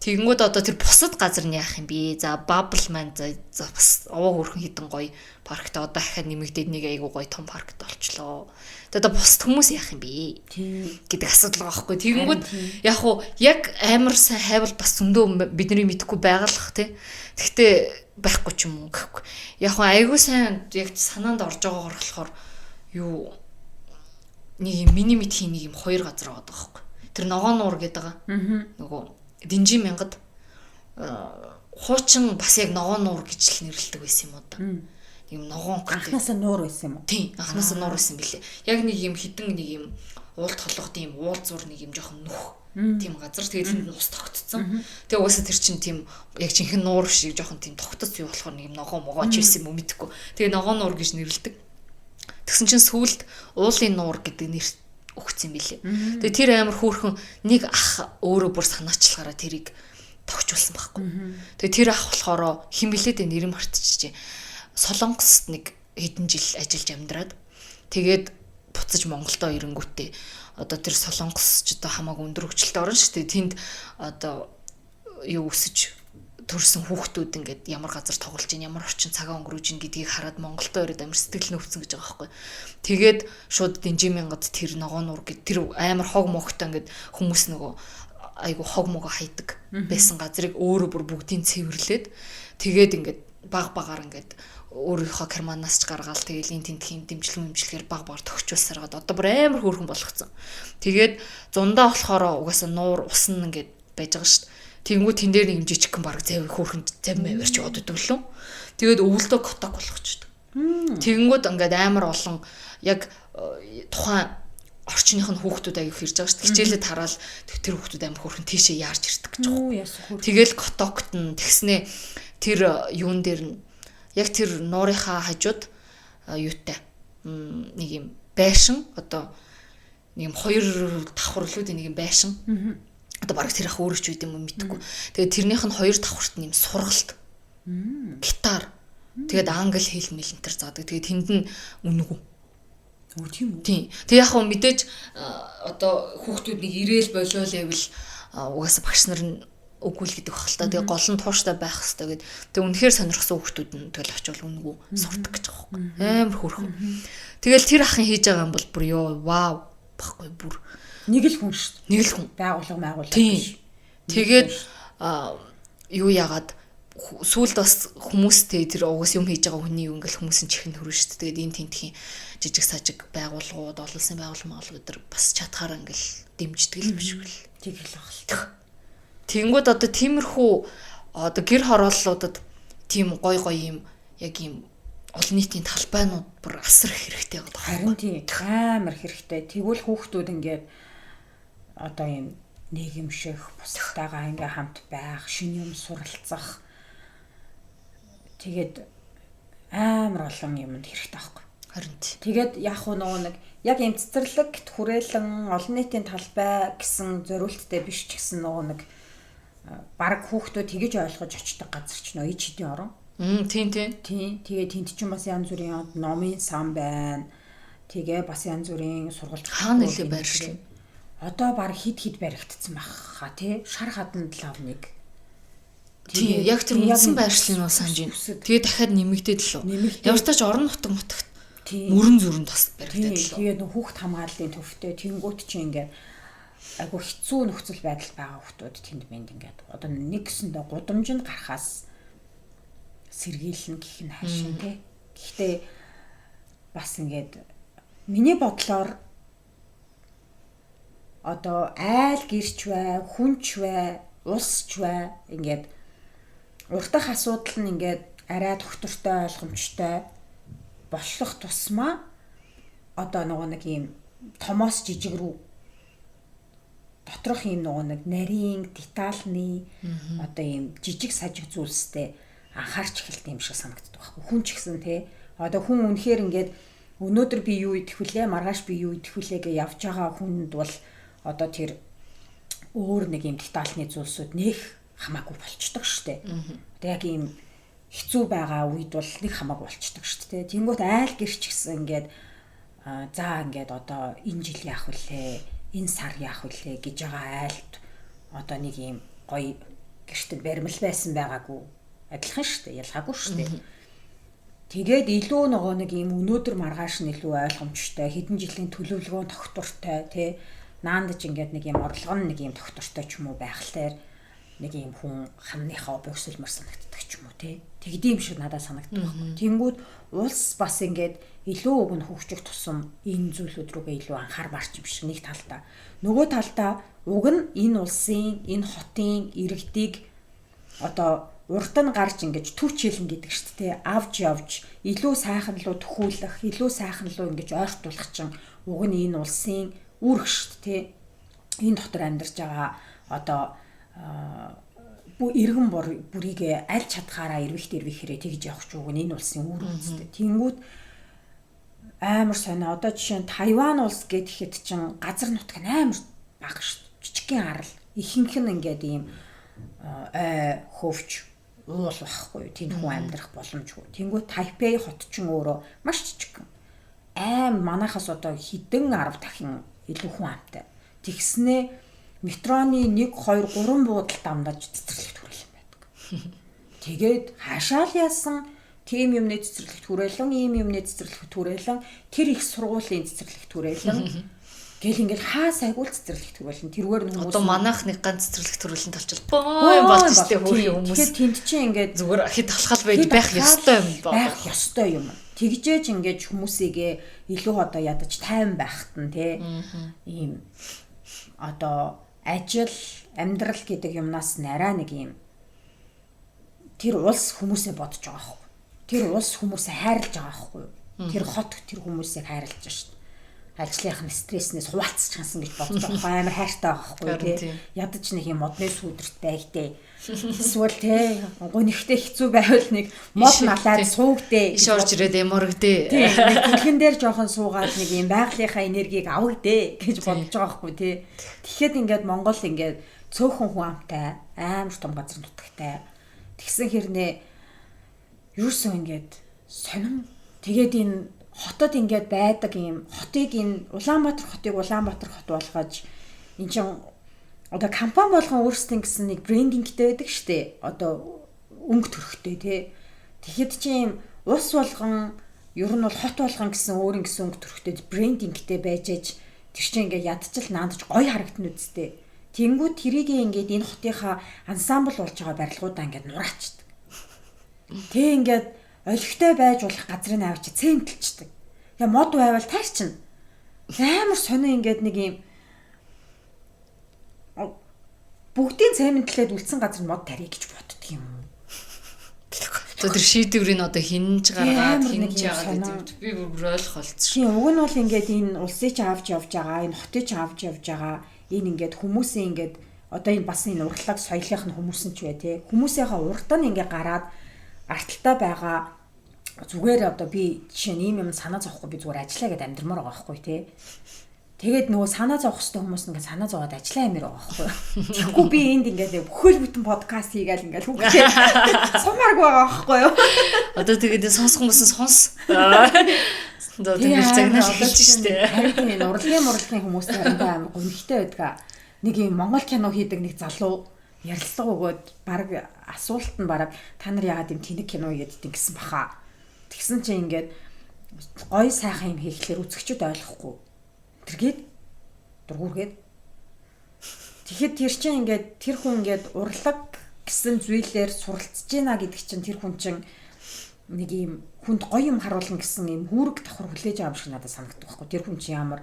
[SPEAKER 2] Тэгэнгүүт одоо тэр бусад газар нь яах юм бэ? За бабл маань за бас овоо хөрхөн хідэн гоё паркт одоо дахиад нэмэгдээд нэг айгүй гоё том паркт болчлоо. Тэгээд одоо бусад хүмүүс яах юм бэ? Гэдэг асуудал байгаа байхгүй. Тэгэнгүүт яг уу яг амар сайн хайвал бас зөндөө бидний мэдэхгүй байгалах тий. Тэгтээ байхгүй ч юм уу гэхгүй. Яг уу айгүй сайн яг санаанд орж байгаагаар болохоор юу нэг юм миний мэдхийн нэг юм хоёр газар байгаа байхгүй. Тэр ногоон нуур гэдэг байгаа. Нөгөө Динжин мянгад хуучин бас яг ногоон нуур гэж л нэрлэдэг байсан юм уу да. Ийм ногоон
[SPEAKER 1] анхнаасаа нуур байсан юм уу?
[SPEAKER 2] Тийм, анхнаасаа нуур байсан билээ. Яг нэг юм хідэн нэг юм уул толгод ийм уул зур нэг юм жоохон нүх тийм газар. Тэгээд тэнд ус тогтцсон. Тэгээ угаасаа тэр чинь тийм яг жинхэнэ нуур шиг жоохон тийм тогтоц юу болохоор нэг юм ногоон могоон ч байсан юм уу мэдэхгүй. Тэгээ ногоон нуур гэж нэрлэдэг. Тэгсэн чинь сүүлд уулын нуур гэдэг нэр өгсөн юм билээ. Тэгээ тэр амар хөөрхөн нэг ах өөрөө бүр санаачлагаараа тэрийг тогтчулсан байхгүй. Тэгээ тэр ах болохоор хэн блээ дээ нэр мартчихжээ. Солонгост нэг хэдэн жил ажиллаж амьдраад тэгээд буцаж Монголдо ирэнгүүтээ одоо тэр Солонгос ч одоо хамаагүй өндөр хөгжилтэй орн шүү дээ. Тэнд одоо юу өсөж төрсэн хүүхдүүд ингээд ямар газар тоглож ийн, ямар орчин цагаа өнгөрөөж ийн гэдгийг хараад Монголдо ирээд амар сэтгэл нөвцөн гэж байгаа байхгүй. Тэгээд шууд Динжимингад тэр ногоон нуур гэд тэр амар хог могтой ингээд хүмүүс нөгөө айгу хог могоо хайдаг байсан газрыг өөрөө бүр бүгдийг цэвэрлээд тэгээд ингээд баг багаар ингээд өөрийнхөө карманаас ч гаргаал тэгэл энэ тентхийн дэмжлэг хэмжлэгээр баг багаар төгчүүлсараад одоо бүр амар хөөрхөн болгоцсон. Тэгээд зундаа болохоор угаасаа нуур ус нь ингээд байж байгаа шүү дээ. Тэнгүү тэн дээр нэг юм жижигхэн баг зав хөөрхөн зав маварч яваад идэг лөө. Тэгээд өвөлдөө коток болгочдөг. Тэгэнгүүт ингээд амар олон яг тухайн орчных нь хүүхдүүд аяг хэрж байгаа шүү дээ. Хичээлээ тараал тэр хүүхдүүд амар хөөрхөн тийшээ яарч ирдэг гэж
[SPEAKER 1] байгаа.
[SPEAKER 2] Тэгэл котокт нь тэгснээ тэр юун дээр нь яг тэр нуурынхаа хажууд юутай нэг юм байшин одоо нэг юм хоёр давхар лүүд нэг юм байшин. Одоо бараг тэр ах өөрөө ч үт юм уу мэдэхгүй. Тэгээд тэрнийх нь хоёр давхарт нь юм сургалт. Гитар. Тэгээд англи хэл мэл энэ төр заадаг. Тэгээд тэнд нь үнэгүй.
[SPEAKER 1] Өө тийм үү?
[SPEAKER 2] Тийм. Тэг яг хөө мэдээж одоо хүүхдүүд нэг ирээл болиол байвал угаасаа багш нар нь үгүй л гэдэг баг л та. Тэгээ гол нь тууштай байх хэвээр гэд. Тэг үнэхээр сонирхсан хүүхдүүд нь тэгэл очивол үнэгүй сурдаг гэж байгаа байхгүй. Амар хөөрхөн. Тэгэл тэр ахын хийж байгаа юм бол бүр ёо вау баггүй бүр.
[SPEAKER 1] Нэг л хүн шүү дээ.
[SPEAKER 2] Нэг л хүн.
[SPEAKER 1] Байгууллага
[SPEAKER 2] биш. Тэгээд юу яагаад сүүлд бас хүмүүстэй тэр угаас юм хийж байгаа хүний юу ингээл хүмүүсийн чихэнд хүрнэ шүү дээ. Тэгээд энэ тентхийн жижиг сажиг байгууллагууд, олон улсын байгууллага өдр бас чадхаараа ингээл дэмждэг л биш үл.
[SPEAKER 1] Тэгэл баг л.
[SPEAKER 2] Тэнгүүд одоо тиймэрхүү одоо гэр хорооллуудад тийм гой гой юм яг юм олон нийтийн талбайнууд бүр асар их хэрэгтэй байгаа.
[SPEAKER 1] Харин тийм амар хэрэгтэй. Тэгвэл хүүхдүүд ингээд одоо юм нийгэмших, бусдтайгаа ингээ хамт байх, шинэ юм суралцах. Тэгээд амар олон юмд хэрэгтэй байхгүй.
[SPEAKER 2] Харин тийм.
[SPEAKER 1] Тэгээд яг хуу нөгөө нэг яг юм цэцэрлэгт хүрээлэн олон нийтийн талбай гэсэн зориулттай биш ч гэсэн нөгөө нэг баг хүүхдүүд тэгэж ойлгож очдог газар ч нөө ич хэдийн орон.
[SPEAKER 2] Тийм тийм.
[SPEAKER 1] Тийм. Тэгээ тэнд чинь бас янз бүрийн номын сан байна. Тэгээ бас янз бүрийн сургалт
[SPEAKER 2] хаана нэлээ байршил.
[SPEAKER 1] Одоо баг хид хид баригдсан байх ха тий. Шар хаданд лав нэг.
[SPEAKER 2] Тийм яг тэр үндсэн байршлыг нь санаж байна. Тэгээ дахиад нэмэгдээд л үү. Ямар ч тач орон нутаг мутагт мөрөн зүрэн бас баригдаад л.
[SPEAKER 1] Тэгээ нөх хүүхд хамгааллын төвтэй тэнгуут чи ингээд айгу хэцүү нөхцөл байдал байгаа хүүхдүүд тэнд мэнд ингээд одоо нэг гэсэндээ гудамжинд гарахаас сэргийлнэ гэх нь хайшин тий. Гэхдээ бас ингээд миний бодлоор одоо айл гэрч бай, хүнч бай, улсч бай ингээд урдах асуудал нь ингээд арай доктортой ойлгомжтой болох тусмаа одоо нөгөө нэг юм томоос жижиг рүү доторх юм нөгөө нэг нарийн детальны одоо юм жижиг сажиг зүйлстэй анхаарч эхэлт юм шиг санагддаг байхгүй. Хүн ч гэсэн те одоо хүн үнэхээр ингээд өнөөдөр би юу идэх вүлээ, маргааш би юу идэх вүлээ гэж явж байгаа хүнд бол одоо тэр өөр нэг юм детальны зүйлсүүд нэх хамаагүй болчдөг штэ. Одоо яг ийм хэцүү байгаа үед бол нэг хамаагүй болчдөг штэ. Тэнгүүт айл гэрч гэсэн ингээд за ингээд одоо энэ жил яах вүлээ, энэ сар яах вүлээ гэж байгаа айлд одоо нэг ийм гоё гэртээ баримл байсан байгаагүй адилхан штэ, ялгаагүй штэ. Тэгээд илүү нөгөө нэг ийм өнөөдөр маргааш нь илүү ойлгомжтой, хэдэн жилийн төлөвлөгөө тогтвортой тий наандаж ингээд нэг юм орлого нь нэг юм тогтвортой ч юм уу байхлаар нэг юм хүн ханныхаа богсолмор санагддаг ч юм уу тий. Тэгдэм шиг надад санагддаг байхгүй. Тэнгүүд улс бас ингээд илүү уг нь хөгжих тусам энэ зүйлүүд рүүгээ илүү анхаармаар ч юм шиг нэг талдаа. Нөгөө талдаа уг нь энэ улсын, энэ хотын иргэдийг одоо урд нь гарч ингэж түр чийлэн гэдэг шүү дээ. Авч явж илүү сайхан руу төхүүлэх, илүү сайхан руу ингэж ойртуулах чинь уг нь энэ улсын үүрэг шүү дээ. Энэ дотор амьдарч байгаа одоо иргэн бүрийг аль чадхаараа эрвэх дэрвэхээрээ тэгж явах ч уг нь энэ улсын үүрэг үстэй. Тэнгүүд амар сонио. Одоо жишээ нь Тайван улс гэхэд чинь газар нутг нь амар бага шүү дээ. Жижигхэн арал. Ихэнх нь ингээд ийм ой хөвч уул байхгүй. Тэнд хүн амьдрах боломжгүй. Тэнгүү Тайпей хот ч өөрөө маш жижигхэн. Аим манахаас одоо хэдэн 10 дахин илүү хүн амтай. Тэгснээ метроны 1 2 3 буудалд амдаж цэцэрлэгт хүрээлэн байдаг. Тэгээд хаашаал яасан тийм юмны цэцэрлэгт хүрээлэн, ийм юмны цэцэрлэгт хүрээлэн, тэр их сургуулийн цэцэрлэгт хүрээлэн гэл ингээл хаа сайгуул цэцэрлэгт хүрээлэн тэргээр
[SPEAKER 2] нь хүмүүс одоо манайх нэг ганц цэцэрлэгт хүрээлэн толчвол боо болж штэ хөөх хүмүүс.
[SPEAKER 1] Тэгэхээр тэнд чинь ингээд
[SPEAKER 2] зүгээр хэд алхал байж байх ёстой юм
[SPEAKER 1] ба. Байх ёстой юм. Тэгжээж ингээд хүмүүсийгээ илүү одоо ядаж тайван байхад нь те ийм одоо ажил, амьдрал гэдэг юмнаас нарай нэг ийм тэр улс хүмүүсээ бодож байгаа байхгүй. Тэр улс хүмүүсээ хайрлаж байгаа байхгүй. Тэр хот тэр хүмүүсийг хайрлаж байгаа шүү дээ. Ажлынх нь стресснээс хуваалцчихсан гэж бодож байгаа амар хайртай байгаа байхгүй тий. Ядаж нэг юм модны сүудэрт байгдээ. Эсвэл тий гунигтэй хэцүү байвал нэг мод налаад суугдээ.
[SPEAKER 2] Иш орж ирээд эморгдээ.
[SPEAKER 1] Тий. Дэлхэн дээр жоохон суугаад нэг юм байгалийнхаа энергийг авагдээ гэж бодож байгаа байхгүй тий. Тэгэхэд ингээд Монгол ингээд цөөхөн хүн амтай амар том газар нутагтай. Тэгсэн хэрнээ юусэн ингээд сонин тэгээд энэ хотод ингээд байдаг юм хотыг энэ Улаанбаатар хотыг Улаанбаатар хот болгож эн чинь одоо компани болгон өөрсдийн гэсэн нэг брендингтэй байдаг штэ. Одоо өнгө төрхтэй тий. Тэгэхэд чи юм улс болгон ер нь бол хот болгон гэсэн өөрийн гэсэн өнгө төрхтэй брендингтэй байж аж тэр чинь ингээд ядчил наандаж гоё харагдана үсттэй. Тэнгүүд тэрийг ингээд энэ хотынхаа ансамбл болж байгаа барилгуудаа ингээд нураачдаг. Тэ ингээд олигтой байж болох газрыг авчи цемтэлчдэг. Тэгээ мод байвал тайрчна. Амар сонио ингээд нэг юм бүгдийн цемэнтлээд үлдсэн газар мод тарья гэж боддөг юм уу?
[SPEAKER 2] Одоо тэр шийдвэрийг одоо хинж гаргаад хинж яагаад гэдэг би бүр ойлгох болцсон.
[SPEAKER 1] Тийм уг нь бол ингээд энэ улсыг ч авч явж байгаа, энэ хотыг ч авч явж байгаа. Энэ ингээд хүмүүсийн ингээд одоо энэ бас энэ урлаг соёлынх нь хүмүүс нь ч бай тээ. Хүмүүсийнхаа урд нь ингээд гараад арталтай байгаа зүгээр одоо би жишээ нь ийм юм санаа зовхгүй би зүгээр ажиллаа гэдээ амьдрмаар байгаа байхгүй тий. Тэгээд нөгөө санаа зовох хэвээр хүмүүс ингээд санаа зовоод ажиллаа амир байгаа байхгүй. Тэгэхгүй би энд ингээд бүхэл бүтэн подкаст хийгээл ингээд хүүхдээ сумааргүй байгаа байхгүй юу.
[SPEAKER 2] Одоо тэгээд сонсох хүмүүс нь сонс. Одоо тэгээд загнаал эхэлж штэ.
[SPEAKER 1] Харин энэ урлагийн хүмүүс харин амар гонхтой байдаг. Нэг юм Монгол кино хийдэг нэг залуу ярилцлага өгөөд баг асуулт нь баг та нар яагаад юм тэнэг кино хийгээд идэв гэсэн баха. Тэгсэн чинь ингээд гоё сайхан юм хийхлээр үзэгчд ойлгохгүй. Тэргээд дургуургээд. Тэгэхэд тэр чинь ингээд тэр хүн ингээд урлаг гэсэн зүйлээр суралцж гинэ гэдэг чинь тэр хүн чинь нэг юм хүнд гоё юм харуулна гэсэн юм хүүрэг давхар хүлээж байгаа юм шиг надад санагдах байхгүй. Тэр хүн чинь ямар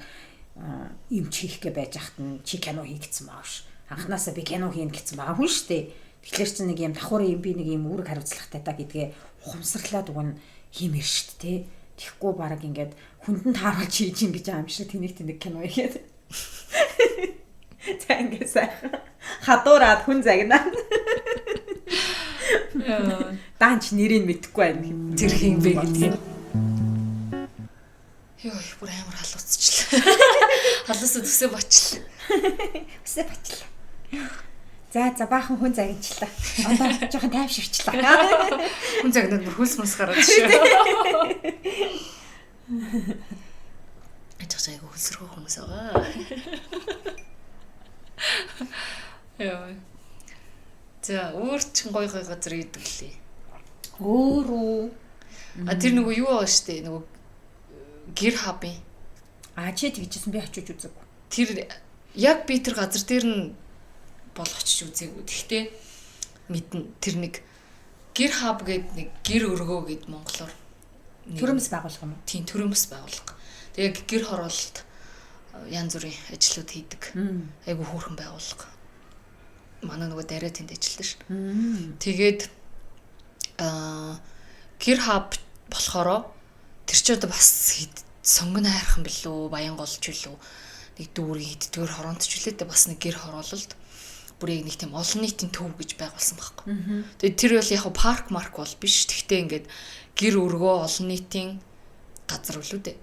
[SPEAKER 1] юм чихэх гэ байж хат нь чи кино хий гэсэн байгаа ш. Анхнаасаа би кино хийнэ гэсэн байгаа хүн шүү дээ. Тэгэхээр чинь нэг юм давхар юм би нэг юм үүрэг хариуцлагатай та гэдгээ ухамсарлаад уг нь хиймээр шүү дээ. Тэгэхгүй баг ингээд хүндэн тааруулж хийж ин гэж байгаа юм шиг тэнэг тэнэг кино ихэд. За ингээд сайхан хадуураад хүн загнаа. Даанч нэрийг мэдэхгүй байна.
[SPEAKER 2] Тэр хин бэ гэдгийг. Йой, бүр амар халууцчлаа. Халуусаа төсөө бочлаа.
[SPEAKER 1] Өсөө бочлаа. За за баахан хүн загинчлаа. Одоо жоохон тайвширчлаа.
[SPEAKER 2] Хүн загнаад бүр хөлс мөс гараад шүү. Ачаа айгу хөлсөрхөө хүмүүс байгаа. Йой. За өөр чин гой гой газар идэг лээ.
[SPEAKER 1] Өөр үү?
[SPEAKER 2] А тэр нөгөө юу байгаа штэ нөгөө гэр хабын.
[SPEAKER 1] А чи тэгжсэн би очиж үзээгүй.
[SPEAKER 2] Тэр яг би тэр газар дээр нь бол очиж үзээгүй. Тэгтээ мэднэ тэр нэг гэр хаб гээд нэг гэр өргөө гээд монголоор
[SPEAKER 1] төрөмс байгуулга юм уу?
[SPEAKER 2] Тийм төрөмс байгуулга. Тэгээ гэр хороололт янз бүрийн ажлууд хийдэг. Айгу хөөрхөн байгуулга. Манай нөгөө дараа тэнд ажилладаг ш. Тэгээд гэр хаб болохоро тэр чи одоо бас сонгон хайрхан билүү, баян голч билүү нэг дүүргийн хэддгээр хороонтч үлээ дээ бас нэг гэр хороололд бүр яг нэг тийм олон нийтийн төв гэж байгуулсан байхгүй. Тэгээд тэр бол яг парк марк бол биш. Тэгтээ ингээд гэр өргөө олон нийтийн газар үлээ дээ.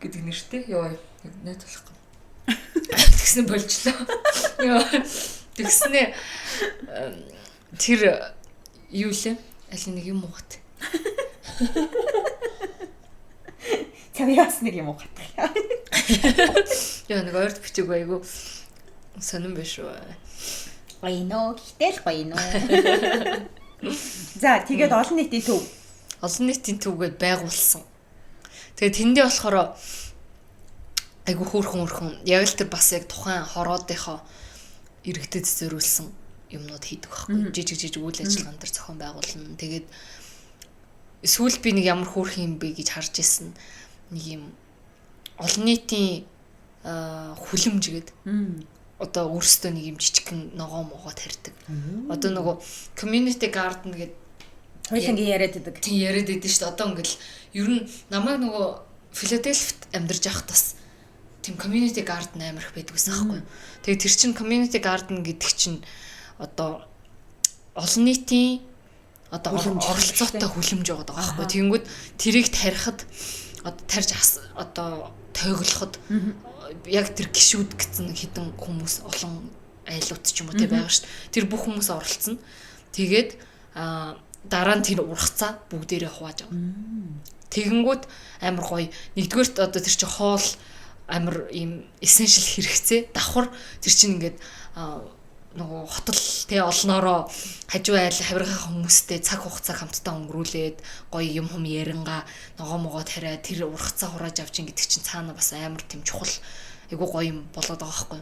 [SPEAKER 2] Гэдэг нэртэй. Йоо, найт болохгүй. Тэгсэн болжлоо. Йоо. Тэгснээ тэр Юу лээ? Аль нэг юм уухат.
[SPEAKER 1] Цавьяас нэг юм уухат.
[SPEAKER 2] Яа нэг ойрд бичиг айгу сонирн биш үү?
[SPEAKER 1] Гоё нөө, гэхдээ л гоё нөө. За тэгээд олон нийтийн төв.
[SPEAKER 2] Олон нийтийн төвгээд байгуулсан. Тэгээд тэндээ болохоор айгу хөөрхөн яг л тэр бас яг тухайн хороодынхоо иргэдэд зориулсан юмнууд хийдэг байхгүй. Жижиг жижиг үйл ажиллагаан дээр зохион байгуулна. Тэгээд сүүл би нэг ямар хөөрхөн юм бэ гэж харж исэн. Нэг юм олон нийтийн хүлэмж гээд одоо өөрсдөө нэг юм жижигхэн ногоо могоо тарьдаг. Одоо нөгөө community garden гэдэг
[SPEAKER 1] хоёулангийн яриад байдаг.
[SPEAKER 2] Тийм яриад байдаг шүү дээ. Одоо ингээл ер нь намайг нөгөө Филадельфид амьдарч байхад бас тийм community garden амар их байдаг гэсэн аахгүй юу. Тэгээд тэр чинь community garden гэдэг чинь одоо олон нийтийн одоо оролцоотой хүлэмж байгаа байхгүй. Тэгэнгүүт тэрийг тарихад одоо тарьж одоо тойглоход яг тэр гişүүд гэсэн хідэн хүмүүс олон айлууд ч юм уу те байгаа шүү дээ. Тэр бүх хүмүүс оролцсон. Тэгээд дараа нь тэр ургацаа бүгдээрээ хувааж авна. Тэгэнгүүт амар гоё. Нэгдүгээрт одоо тэр чинь хоол амар ийм essential хэрэгцээ. Давхар тэр чинь ингээд нөгөө хотол те олноороо хажуу айл хавиргах хүмүүстэй цаг хугацаа хамтдаа өнгөрүүлээд гоё юм хум яринга ногоо могоо тариа тэр ургацаа хурааж авч ин гэдэг чинь цаана бас амар тийм чухал айгу гоё юм болоод байгаа байхгүй.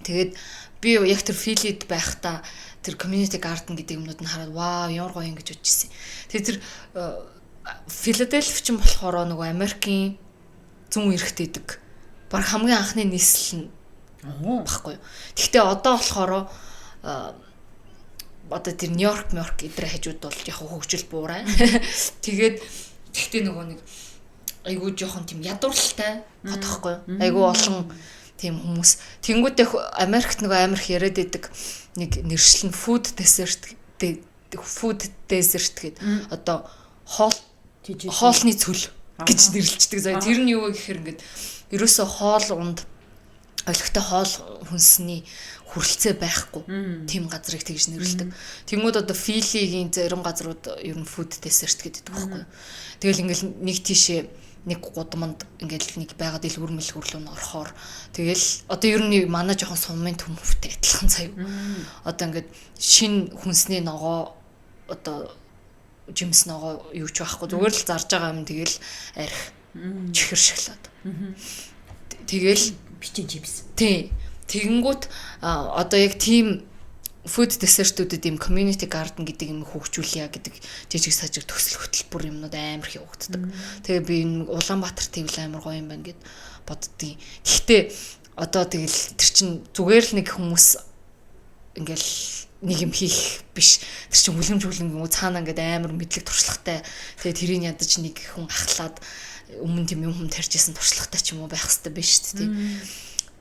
[SPEAKER 2] Тэгээд би яг тэр Филид байхдаа тэр community garden гэдэг юмнууд нь хараад вау ямар гоё юм гэж бодож ирсэн. Тэгээд тэр Филадельфи ч болохоор нөгөө Америкийн зүүн эрэгт идэг. Баг хамгийн анхны нийслэл нь баггүй юу. Гэхдээ одоо болохоор одоо тэр Нью-Йорк, Мьорк эдгээр хажууд бол яг хөгжил буурай. Тэгээд тэгтээ нөгөө нэг айгүй жоохон тийм ядуурлалтай хот байхгүй юу. Айгүй олон тийм хүмүүс. Тэнгүүдээ Америкт нөгөө амар их яриад идэг нэг нэршил нь food desert гэдэг одоо хоолны цөл гэж нэрлэлцдэг. За тэр нь юу вэ гэхээр ингээд ерөөсөө хоол унд олигтой хоол хүнсний хүрэлцээ байхгүй тийм газрыг тэгж нэрлэдэг. Тэнгүүд одоо Филигийн зарим газрууд ер нь food desert гэдэг байхгүй юу. Тэгэл ингээл нэг тийшээ нэг гудамд ингээл нэг байгаа дэлгүүр мэлгүүр рүү н орохоор тэгэл одоо ер нь манай жоохон сумын төмөвтэй адилхан заяа. Одоо ингээд шин хүнсний ногоо одоо жимс ногоо юу ч байхгүй зүгээр л зарж байгаа юм тэгэл арх чихэр шоколад. Тэгэл
[SPEAKER 1] бичиж жимс.
[SPEAKER 2] Тийм. Тэгэнгүүт одоо яг тийм food desert-үүдэд ийм community garden гэдэг юм хөгжүүлье гэдэг жижиг сажиг төсөл хөтөлбөр юмнууд амар их явагддаг. Тэгээ би энэ Улаанбаатар тэгвэл амар гоё юм байна гэд боддгийн. Гэхдээ одоо тэгэл тэр чин зүгээр л нэг хүмүүс ингээл нэг юм хийх биш. Тэр чин хүлэмж хүлэмж цаана ингээд амар мэдлэг туршлагатай. Тэгээ тэрийг ядаж нэг хүн ахлаад өмнө тийм юм хүм тарьж исэн туршлагатай ч юм уу байх хэвээр биш шүү дээ.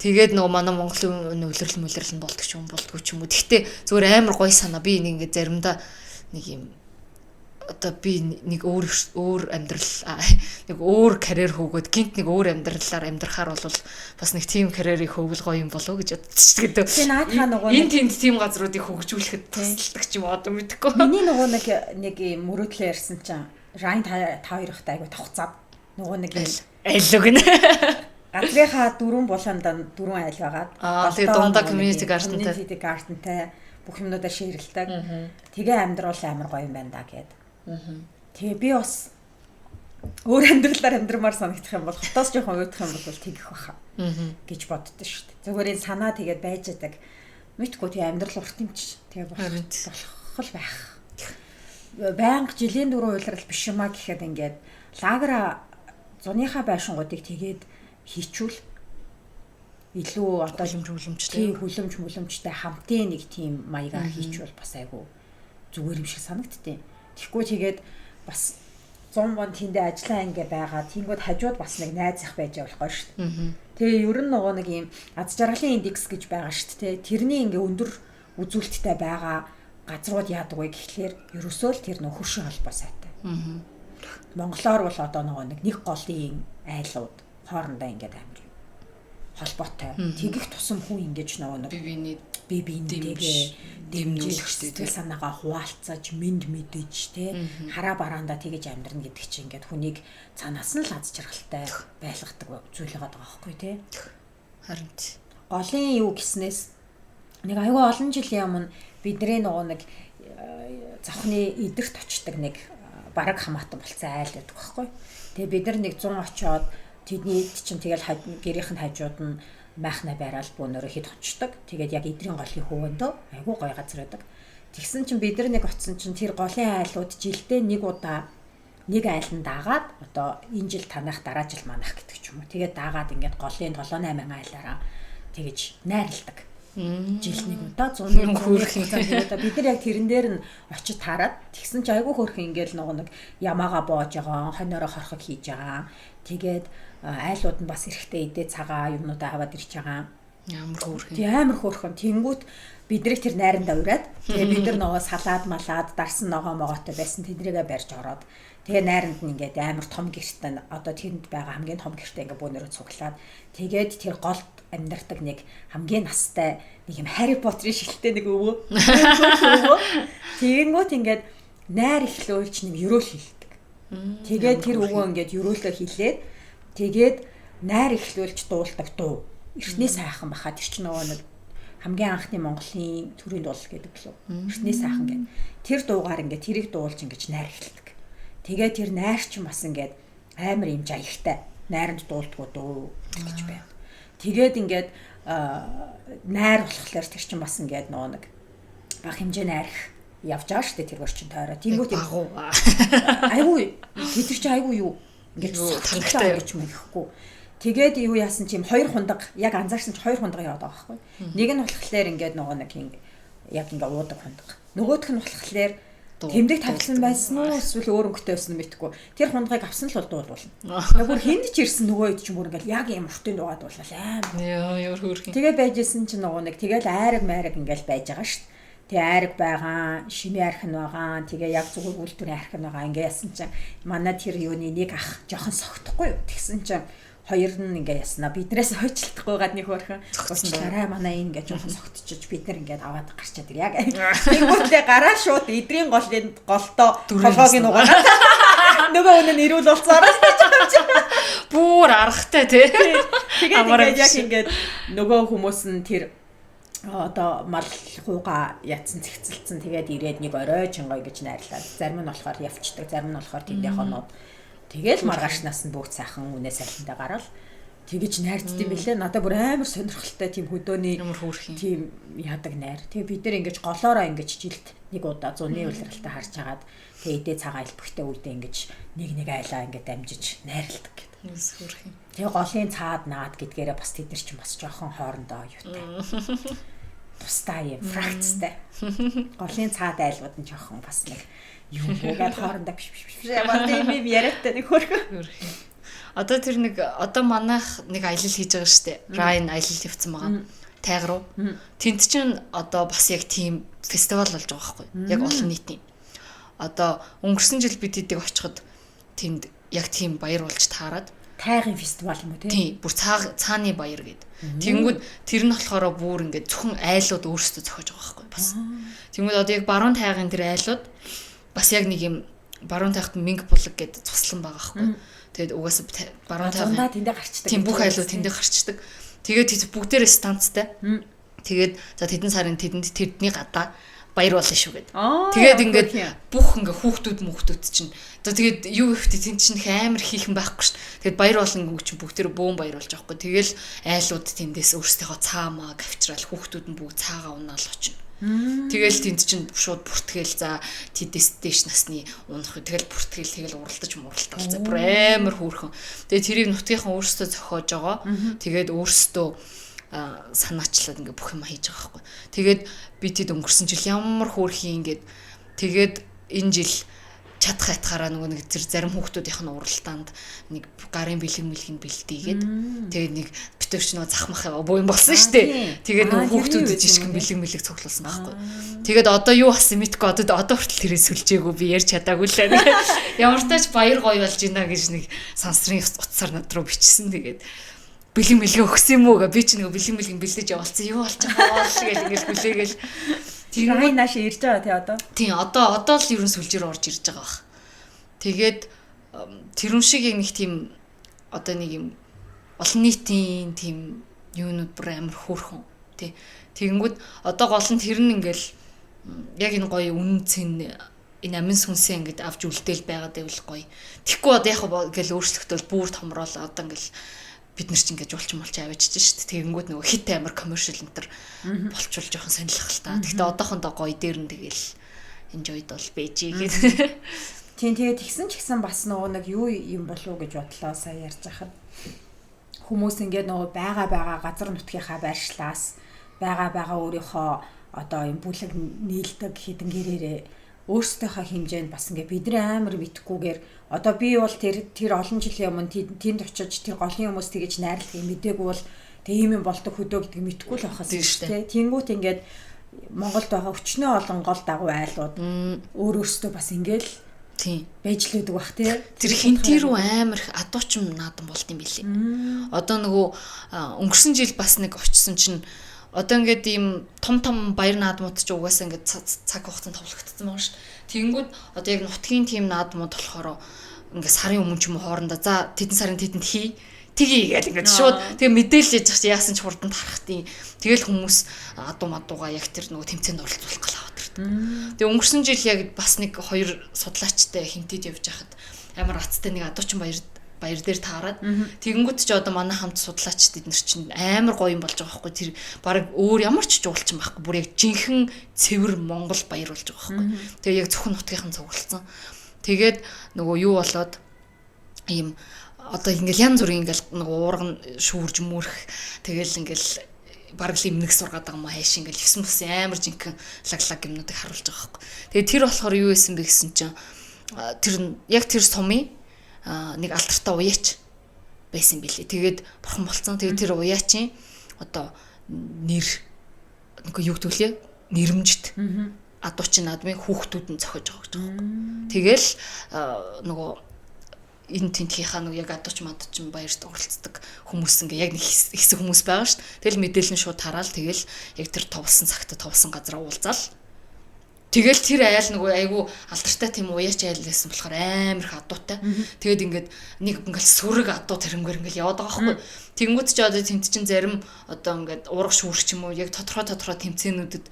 [SPEAKER 2] Тэгээд нөгөө манай Монголын улирал мулирал нь болдог ч юм болдгоо ч юм уу. Тэгтээ зүгээр амар гоё санаа. Би нэг ингээд заримдаа нэг юм одоо би нэг өөр өөр амьдрал нэг өөр карьер хөөгөөд гинт нэг өөр амьдралаар амьдрахаар бол бас нэг тим карьерийг хөөвл гоё юм болов уу гэж бодчих гэдэг.
[SPEAKER 1] Тэгээ наадхаа нөгөө
[SPEAKER 2] энэ тэнд тим газруудыг хөгжүүлэхэд тусалдаг ч юм уу одоо мэдэхгүй.
[SPEAKER 1] Миний нөгөө нэг мөрөөдлөө ярьсан чинь Райн та хоёр ихтэй айгу тавцаад нөгөө нэг
[SPEAKER 2] айл үг нэ.
[SPEAKER 1] Газрынхаа дөрвөн булаанд дөрвөн айл байгаад.
[SPEAKER 2] Тэгээ дундаа community garden-тай.
[SPEAKER 1] Community garden-тай бүх юмнуудаа ширэлдэг. Тэгээ амьдрал амар гоё юм байна да гэд. Тэгээ би бас өөр амьдралаар амьдрмаар санагдах юм бол хотоос жоохон уйдах юм бол тэгэх баха гэж боддоо шүү дээ. Зүгээр энэ санаа тэгээд байж яадаг. Мэдгүй тэгээ амьдрал урт юм чи. Тэгээ болох л байх. Байнга жилийн дөрвөн улирал биш юм а гэхэд ингээд лагера зуныхаа байшингуудыг тэгээд хийчүүл илүү одоо
[SPEAKER 2] хүлэмжтэй
[SPEAKER 1] хүлэмж мүлэмжтэй хамтын нэг тийм маягаар хийчүүл бас айгүй зүгээр юм шиг санагдтыг. Тэгэхгүй тэгээд бас 100 мон тэндээ ажиллаа ингээ байгаа. Тэнгүүд хажууд бас нэг найз ах байж байгаа болохгүй шүү дээ. Тэгээ ер нь нөгөө нэг юм аз жаргалын индекс гэж байгаа шүү дээ. Тэрний ингээ өндөр үзүүлэлттэй байгаа газрууд яадаг вэ гэхлээр ерөөсөө л тэр нөх хөршин холбоо сайтай. Монголоор бол одоо нөгөө нэг голын айлууд хоорондоо ингээд амар юм холбоотой. Тэгэх тусам хүн ингэж нөгөө нэг
[SPEAKER 2] бие биений
[SPEAKER 1] бие биентэйгээ дэмжиж, сэтгэл санаагаа хуваалцаж, мэд мэдэж те хараа бараандаа тэгэж амьдрна гэдэг чинь ингээд хүнийг цаанаас нь л аз жаргалтай байлгадаг зүйл байгаа байхгүй те.
[SPEAKER 2] Харин
[SPEAKER 1] голын юу гэснээс нэг айгүй олон жилийн өмнө бидний нөгөө нэг завхны эдэрт очдог нэг бараг хамаатан болцсон айл байдаг байхгүй. Тэгээ бид нар нэг 100 очоод тэдний чинь тэгэл гэрийнх нь хажууд нь майхнаа байраал бөөнөрөө хэд очдог. Тэгээд яг эдрийн голын хөвөндөө айгүй гоё газар байдаг. Тэгсэн чинь бид нар нэг очсон чинь тэр голын айлууд жилдээ нэг удаа нэг айлн дагаад одоо энэ жил танах, дараа жил манах гэдэг ч юм уу. Тэгээд дагаад ингээд голын 7 8 айлаараа тэгэж найрладаг. Жил нэг удаа 100
[SPEAKER 2] хөөрхөн
[SPEAKER 1] удаа бид нар яг тэрэн дээр нь очиж таарад тэгсэн чи айгүй хөөрхөн ингээл нөгөө нэг ямаага боож байгаа, хониороо хорхог хийж байгаа. Тэгээд айлууд нь бас эрэхтэй идэ цагаа юмнуудаа аваад ирж байгаа.
[SPEAKER 2] Ямар хөөрхөн.
[SPEAKER 1] Тий, амар хөөрхөн. Тэнгүүт биднийг тэр найрандаа ураад тэгээ бид нар нөгөө салаад малаад дарсан ногоо могоотой байсан тэднийгээ барьж ороод тэгээ найранд нь ингээд амар том гэртээ одоо тэнд байгаа хамгийн том гэртээ ингээд бөөнөрөө цуглаад тэгээд тэр голд амьдардаг нэг хамгийн настай нэг юм Harry Potter-ийн шилтэй нэг өвөө. Тэгэнгүүт ингээд найр эхлүүлж нэг ерөөл хилдэг. Тэгээд тэр өвөө ингээд ерөөлөө хилээд тэгээд найр эхлүүлж дуулдаг дуу. Эртний сайхан баха тэр чинь нөгөө нэг хамгийн анхны Монголын төрийн дуу гэдэг лөө. Эртний сайхан гэдэг. Тэр дуугаар ингээд тэрийг дуулж ингээд найр эхэлдэг. Тэгээд тэр найр чинь бас ингээд амар юм жаягтай. Найранд дуулдгуу дуу гэж байна. Тэгээд ингээд найр болохоор тэр чинь бас ингээд нөгөө нэг баг хэмжээний арх явж байгаа шүү дээ тэр өөр чинь тойроо. Тэнгүүт
[SPEAKER 2] агуу.
[SPEAKER 1] Айгүй тэд нар чинь айгүй юу ингээд
[SPEAKER 2] танагтай
[SPEAKER 1] гэж мэдэхгүй. Тэгээд юу яасан чи юм хоёр хундаг яг анзаарсан чи хоёр хундаг яваад байгаа байхгүй. Нэг нь болохоор ингээд нөгөө нэг яг ингээд уудаг хундаг. Нөгөөх нь болохоор тэмдэг тавьсан байсан уу эсвэл өөр өнгөтэй байсан нь мэдэхгүй. Тэр хундгыг авсан л бол дуулуулна. Яг бүр хүнд ч ирсэн нөгөө хэд ч бүр ингээд яг юм уртын дуугаа дуулал аим.
[SPEAKER 2] Яа, ямар хөөрхөн.
[SPEAKER 1] Тэгээ байжсэн чи нөгөө нэг тэгэл айраг майраг ингээд байж байгаа шүү дээ. Тэгээ айраг байгаа, шимийн арх нь байгаа, тэгээ яг зүгээр үйлдвэрийн арх нь байгаа. Ингээ яасан чинь манай тэр юуны нэг ах жоохон согтохгүй юу. Тэгсэн чинь хоёр нь ингээ яснаа биднээс хойчлохгүй гад нэг хөөрхөн уучлаарай манай энэ ингээ жоохон согтчиж бид нар ингээд аваад гарчаад ир яг тэнгүүтлээ гараа шууд эдрийн голын голдоо толгойг нь угаагаад нөгөө хүн нь ирүүл болцоороо
[SPEAKER 2] бүр аргатай тий.
[SPEAKER 1] Тэгээд ингээд яг ингээд нөгөө хүмүүс нь тэр одоо мал хууга ятсан цэгцэлцэн тэгээд ирээд нэг орой чингой гэж найрлаад зарим нь болохоор явцдаг, зарим нь болохоор тэндээ хоноод тэгэл маргаашнаас нь бүгд сайхан үнэ салхиндаа гараал тэгэж найрдд юм билээ. Надад бүр амар сонирхолтой тийм хөдөөний
[SPEAKER 2] ямар хөөрхөн
[SPEAKER 1] тийм яадаг найр. Тэгээ бид нар ингэж голоороо ингэж жилд нэг удаа зуны улиралтай харж хагаад тэгээ идэ цагаан элбэгтэй үедээ ингэж нэг нэг айлаа ингэж дамжиж найрладаг гэдэг.
[SPEAKER 2] Хөөрхөн.
[SPEAKER 1] Тэгээ голын цаад наад гэдгээрээ бас тэд нар чинь бас жоохон хоорондоо юутай. Тустай юм фракцтай. Голын цаад айлууд нь жоохон бас нэг юм буугаад хоорондоо биш биш биш ямар тийм юм яриатай нэг хөөрхөн.
[SPEAKER 2] Одоо тэр нэг одоо манайх нэг аялал хийж байгаа шүү дээ. Райн аялал явцсан байгаа. Тайг руу. Тэнд чинь одоо бас яг тийм фестивал болж байгаа байхгүй. Яг олон нийтийн. Одоо өнгөрсөн жил бид тэдэг очиход тэнд яг тийм баяр болж таарад
[SPEAKER 1] тайгын фестивал юм уу
[SPEAKER 2] тий? Тийм, бүр цааны баяр гээд. Тэнгүүд тэр нь болохоор бүр ингээд зөвхөн айлууд өөрсдөө зохиож байгаа байхгүй бас. Тэнгүүд одоо яг баруун тайгын тэр айлууд бас яг нэг юм баруун тайгт Минг булаг гэдэг цуслан байгаа байхгүй. Тэгээд угаасаа баруун тайгын
[SPEAKER 1] тэндээ гарчдаг.
[SPEAKER 2] Тийм, бүх айлууд тэндээ гарчдаг. Тэгээд тэд бүгдээрээ станцтай. Тэгээд за тэдэн сарын тэдэнд тэрдний гадаа баяр болно шүү гэд. Тэгээд ингээд бүх ингээ хүүхдүүд мөхтүүд чинь одоо тэгээд юу ихтэй тэнд чинь их амар хийхэн байхгүй шүү. Тэгээд баяр болно гүг чинь бүгдээр бөөн баяр болж байгаа хгүй. Тэгэл айлууд тэндээс өөрсдийнхөө цаамаа авчраал хүүхдүүд нь бүгд цаагаа унаал очино. Тэгэл тэнд чинь шууд бүртгэл за тэдэс дээш насны унах тэгэл бүртгэл тэгэл уралдаж муралтал за бүр амар хөөрхөн. Тэгээд тэрийг нутгийнхан өөрсдөө зохиож байгаа. Тэгээд өөрсдөө санаачлаад ингээ бүх юм хийж байгаа байхгүй. Тэгээд би тэд өнгөрсөн жил ямар хөөрхий ингээд тэгээд энэ жил чадах хайтгаараа нөгөө нэг тэр зарим хүүхдүүдийнх нь уралдаанд нэг гарын бэлэг мэлгийг бэлдээгээд тэгээд нэг битүүрч нөгөө зах мах боо юм болсон шүү дээ. Тэгээд нөгөө хүүхдүүд жижигхэн бэлэг мэлэг цуглуулсан байхгүй. Тэгээд одоо юу болсон мэдгүй одоо хүртэл тэрийг сүлжээгүй би ярьж чадаагүй л лээ. Ямар ч тач баяр гоё болж байна гэж нэг сансрын утсаар над руу бичсэн. Тэгээд Бэлэн мэлгээ өгсөн юм уу гэ би чи нөгөө бэлэн мэлгэн бэлдэж явуулсан юу болж байгаа бол гэл ингээл хүлээгээл.
[SPEAKER 1] Тэгээд нааш ирж байгаа тий одоо.
[SPEAKER 2] Тий одоо л ерөн сүлжээр орж ирж байгаа бах. Тэгээд тэрүн шиг яг нэг тийм одоо нэг юм олон нийтийн тийм юунууд бүр амар хөөрхөн тий. Тэгэнгүүт одоо гол нь тэр нь ингээл яг энэ гоё үнэн цэн энэ амин сүнсээ ингээд авч үлдээл байгаад байвал гоё. Тэгэхгүй одоо яг ингээл өөрчлөлтөөл бүр томроол одоо ингээл бид нар ч ингээд жуулчин молч авчиж шít. Тэгэнгүүт нөгөө хит амар commercial энтер болчвол жоохон сонирхол та. Гэхдээ одоохондоо гоё дээр нь тэгэл enjoyed бол бэжээ гэд.
[SPEAKER 1] Тийм тэгээд тэгсэн ч гэсэн бас нөгөө нэг юу юм болов уу гэж бодлоо сая ярьж байхад. Хүмүүс ингээд нөгөө байгаа газар нутгийнхаа байршлаас байгаа өөрийнхөө одоо юм бүлэг нийлдэг хідэн гэрээрээ өөрсдийнхөө хэмжээнд бас ингээ бидний амар мэдхгүйгээр одоо би бол тэр олон жилийн өмнө тэнд очиж тэр голын хүмүүс тэгэж найрлагыг мдээгүй бол тэг ийм юм болдог хөдөө гэдгийг мэдхгүй л байхаас шүү дээ. Тэнгүүт ингээд Монголд байгаа өчнөө олон гол дагуу айлууд өөр өөрсдөө бас ингээл
[SPEAKER 2] тийм
[SPEAKER 1] байж л өгдөг бах тий.
[SPEAKER 2] Тэр хинти рүү амар их адуучин наадам болд юм билээ. Одоо нөгөө өнгөрсөн жил бас нэг очсон чинь одоо ингээд ийм том том баяр наадмууд ч угаасаа ингээд цаг хугацаанд товлогдсон байгаа шүү. Тэгэнгүүт одоо яг нутгийн тийм наадмууд болохоор ингээд сарын өмнө ч юм уу хоорондоо за тэдэн сарын тэдэнд хий тгий гээл ингээд шууд тэгээ мэдээлэл хийж чи яасан ч хурдан тарах тийм. Тэгэл хүмүүс адуу мадууга яг тэр нөгөө тэмцээнд оролцуулах гал аваад ирдэг. Тэгээ өнгөрсөн жил яг бас нэг хоёр судлаачтай хинтэд явж хахад амар ацтай нэг адуучин баяр дээр таарад тэгэнгүүт чи одоо манай хамт судлаач бид нар чинь амар гоё юм болж байгаа байхгүй тэр баг өөр ямар ч жуулчин байхгүй бүр яг жинхэнэ цэвэр Монгол баяр болж байгаа байхгүй. Тэгээ яг зөвхөн нутгийнхан цуглалцсан. Тэгээд нөгөө юу болоод ийм одоо ингээл янз бүрийн ингээл нөгөө уурган шүүрж мөрөх тэгэл ингээл бараг л эмнэг сургаад байгаа юм хайш ингээл 9 мөс амар жинхэнэ лаг юмнуудыг харуулж байгаа байхгүй. Тэгээд тэр болохоор юу байсан бэ гэсэн чинь тэр яг тэр сумын нэг алдартай уяач байсан билээ. Тэгээд бурхан болцсон. Тэгээд тэр уяачийн одоо нэр нэг юу гэдэг лээ? Нэрмжит. Адуучин наадмын хүүхдүүд нь зохиож байгаа гэж байгаа байхгүй. Тэгэл нөгөө энэ тентхийнхаа нэг яг адууч мадуучин баярт оролцдог хүмүүс ингээ яг нэг хэсэг хүмүүс байгаа шүү дээ. Тэгэл мэдээлэл нь шууд тараал тэгэл яг тэр товлсон цагта товлсон газараа уулзаал. Тэгэл тэр айл нөгөө айгу алдартай тийм уяач айл байсан болохоор амар их адуутай. Тэгээд ингээд нэг ингээл сүрэг адуу тэрнгээр ингээл яваад байгаа байхгүй. Тэнгүүд чи одоо тэнд чин зарим одоо ингээд уурга шүүрч юм уу яг тодорхой тэмцээнүүдэд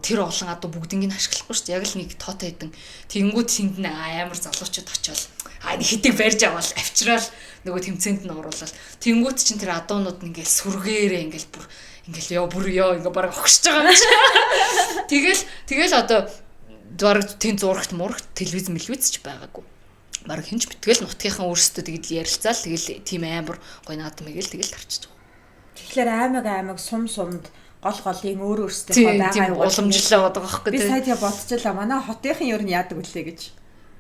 [SPEAKER 2] тэр олон адуу бүгднийг ашиглахгүй шүү дээ. Яг л нэг тоотой хэдэн. Тэнгүүд тэнд нь амар залуучууд очиод аа нэг хитийг барьж аваад авчраал нөгөө тэмцээнд нь оруулаад тэнгүүд чин тэр адуунууд нь ингээл сүргээрээ ингээл бүр ингээл ёо бүр ёо ингээ бараг огшиж байгаа юм чи. Тэгэл одоо бараг тэн зурагт мурагт телевиз мэлвиз ч байгаагүй. Бараг хинч битгээл нутгийнхан өөрсдөө тэгэл ярилцаал тэгэл тийм амар гоё наадам игээл тэгэл тарчиж байгаа.
[SPEAKER 1] Тэгэхээр аймаг сум сумд гол голын өөр өөрсдийнхөө
[SPEAKER 2] байгаа юу уламжлал байгаа байхгүй.
[SPEAKER 1] Би сая тэгээ бодчихлаа. Манай хотынхан ер нь яадаг үлээ гэж.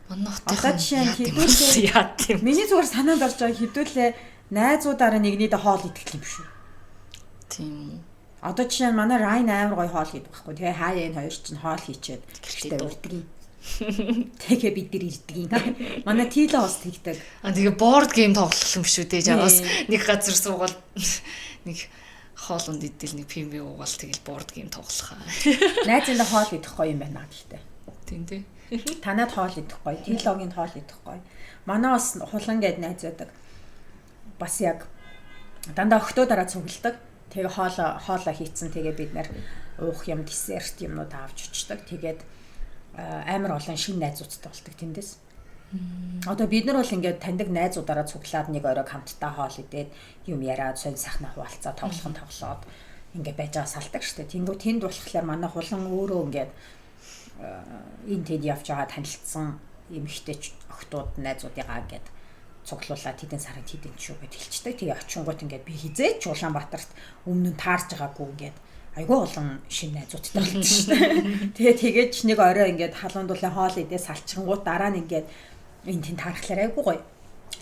[SPEAKER 2] Манай хотынхан жишээ нь хэдүүлээ яад юм.
[SPEAKER 1] Миний зүгээр санаанд орж байгаа хэдүүлээ найзуудаараа нэгнийдээ хоол идэх юм шүү.
[SPEAKER 2] Тийм үү.
[SPEAKER 1] Одоо жишээ нь манай Райн амар гоё хоол хийдэг байхгүй. Тэгээ хаяа энэ хоёр чинь хоол хийчээд гэртээ урддаг юм. Тэгээ бид нар ирдэг юм. Манай Тило бас тэгдэг.
[SPEAKER 2] Аа тэгээ борд гейм тоглох юм шүү дээ. Жагаас нэг газар суугаад нэг хоол унд идэл нэг пимби уугаал тэгэл борд гейм тоглох.
[SPEAKER 1] Найзындаа хоол идэх гоё юм байна гэхдээ.
[SPEAKER 2] Тийм тий.
[SPEAKER 1] Танад хоол идэх гоё, Тилогийн хоол идэх гоё. Манай бас хулан гээд найз байдаг. Бас яг дандаа охтуудаараа цугладаг. Тэгээ хоолоо хийцэн тэгээ бид нар уух юм десерт юмнууд авч очдог. Тэгээд амар олон шинэ найзуудтай болдог тэндээс. Одоо бид нар бол ингээд таньдаг найзуудаараа цуглаад нэг оройг хамтдаа хоол идээд юм яриад сонь сайхнаа хуваалцаа тоглохон тоглоод ингээд байж байгаа салдаг штэ. Тэнгүү тэнд болохоор манай хулан өөрөө ингээд энэ тэд явж байгаа танилцсан эмэгтэй охтууд найзуудыгаа ингээд цуглуулаад тэдэн сарын тэдэн ч шүү гэд хэлчихдэг. Тэгээ очингууд ингээд би хизээч Улаанбаатарт өмнө нь таарж байгаагүй ингээд айгүй олон шинэ найзуудтай болсон шүү дээ. Тэгээ тэгээд ч нэг орой ингээд халуун дулаан хоол идээ салчингууд дараа нь ингээд энэ тэнд таархлаар айгүй гоё.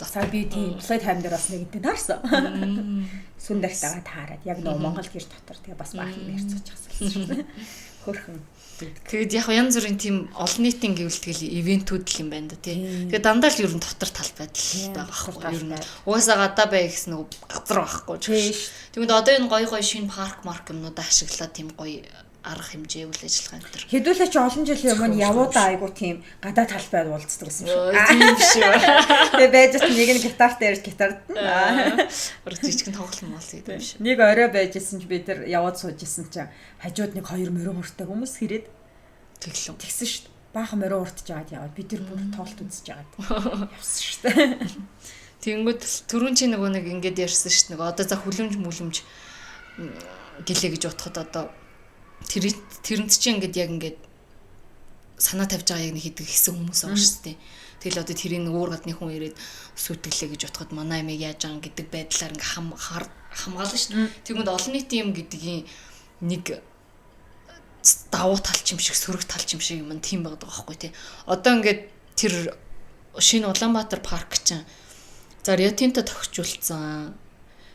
[SPEAKER 1] Сая би тийм Playtime дээр бас нэгэнтээ таарсан. Сүн дартагаа таарад яг нөгөө Монгол гэр дотор тэгээ бас баах юм ярьцгааж гасан. Хөрхөн.
[SPEAKER 2] Тэгээд яг янз бүрийн тийм олон нийтийн гэвэл тэгэл ивентүүд л юм байна да тий. Тэгээд дандаа л ер нь дотор тал байдал байгаа байхгүй ер нь. Угаасаа гадаа бай гэсэн нөгөө газар байхгүй ч гэж. Тэгмэд одоо энэ гоё гоё шинэ парк марк юмнуудаа ашиглаад тийм гоё арга хэмжээ үйл ажиллагаа энэ төр.
[SPEAKER 1] Хэдүүлээ чи олон жилийн өмнө явуудаа айгу тийм гадаа талбайд уулздаг гэсэн юм
[SPEAKER 2] шиг. Тийм биш үү.
[SPEAKER 1] Тэгээ байж ч нэг нь гитартай ярьж гитард.
[SPEAKER 2] Өөр жижигэн тоглол мол гэдэг юм шиг.
[SPEAKER 1] Нэг орой байж исэн чи бид нар яваад сууж исэн чинь хажууд нэг хоёр морин хуртай хүмүүс хэрээд
[SPEAKER 2] тэглэн.
[SPEAKER 1] Тэгсэн шүү дээ. Баахан морин хуртж жагаад яваад бид нар бүр тоглолт үзэж жагаад явсан шүү дээ.
[SPEAKER 2] Тэнгүүд түрүүн чи нөгөө нэг ингээд ярьсан шүү дээ. Нөгөө одоо за хүлэмж мүлэмж гэлээ гэж утахад одоо тэрнт чи ингээд яг ингээд санаа тавьж байгаа яг нэг хэдэг хэсэг хүмүүс байгаа шүү дээ. Тэгэл одоо тэрийг өөр гадны хүн ирээд сүтгэлээ гэж утахад манай амийг яаж байгаа гэдэг байдлаар ингээ хамгаална шүү дээ. Тэгмэд олон нийтийн юм гэдгийн нэг давуу тал юм шиг сөрөг тал юм шиг юм тийм байдаг байхгүй тий. Одоо ингээд тэр шинэ Улаанбаатар парк чинь за Рио Тинто тохижуулсан.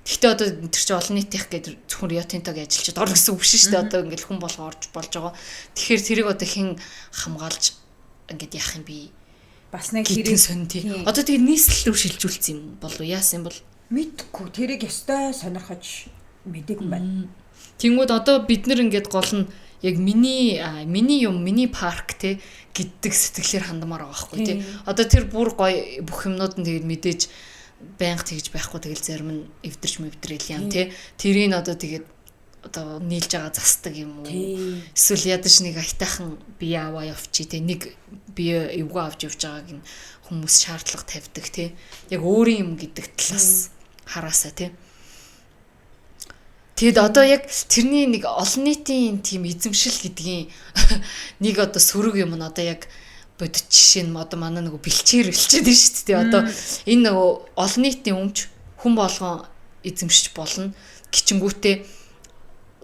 [SPEAKER 2] Гэхдээ одоо тэр чинь олон нийтийнх гэдэг зөвхөн Рио Тинтог ажиллаж орно гэсэн үг биш шүү дээ. Одоо ингээд хүн болго орж болж байгаа. Тэгэхээр тэрийг одоо хэн хамгаалж ингээд яах юм бэ?
[SPEAKER 1] Бас нэг
[SPEAKER 2] хэрэг сонь тий. Одоо тэгээ нийслэл рүү шилжүүлсэн юм болов яасан юм бол?
[SPEAKER 1] Мэдгүй. Тэрийг ёстой сонирхож мэдээгүй юм байна.
[SPEAKER 2] Тэнгүүд одоо бид нар ингээд гол нь яг миний юм, миний парк те гэдэг сэтгэлээр хандмаар байгаа байхгүй тий. Одоо тэр бүр гоё бүх юмнууд нь тэгээд мэдээж байнга тэгж байхгүй тэгэл зарим нь эвдэрч мэвдрэл юм тий. Тэрийг одоо тэгээд одоо нийлж байгаа застдаг юм уу? Эсвэл ядаж нэг аятайхан бие аваа явчих тий. Нэг бие эвгүй авч явж байгааг нь хүмүүс шаардлага тавьдаг тий. Яг өөрийн юм гэдэг талаас хараасаа тий. Тэгэд одоо яг тэрний нэг олон нийтийн тийм эзэмшил гэдгийн нэг одоо сөрөг юм нь одоо яг бодит жишээ нь одоо манай нөгөө бэлчээр бэлчээд байна шүү дээ. Одоо энэ нөгөө олон нийтийн өмч хүн болгон эзэмшиж болно. Гिचингүүтээ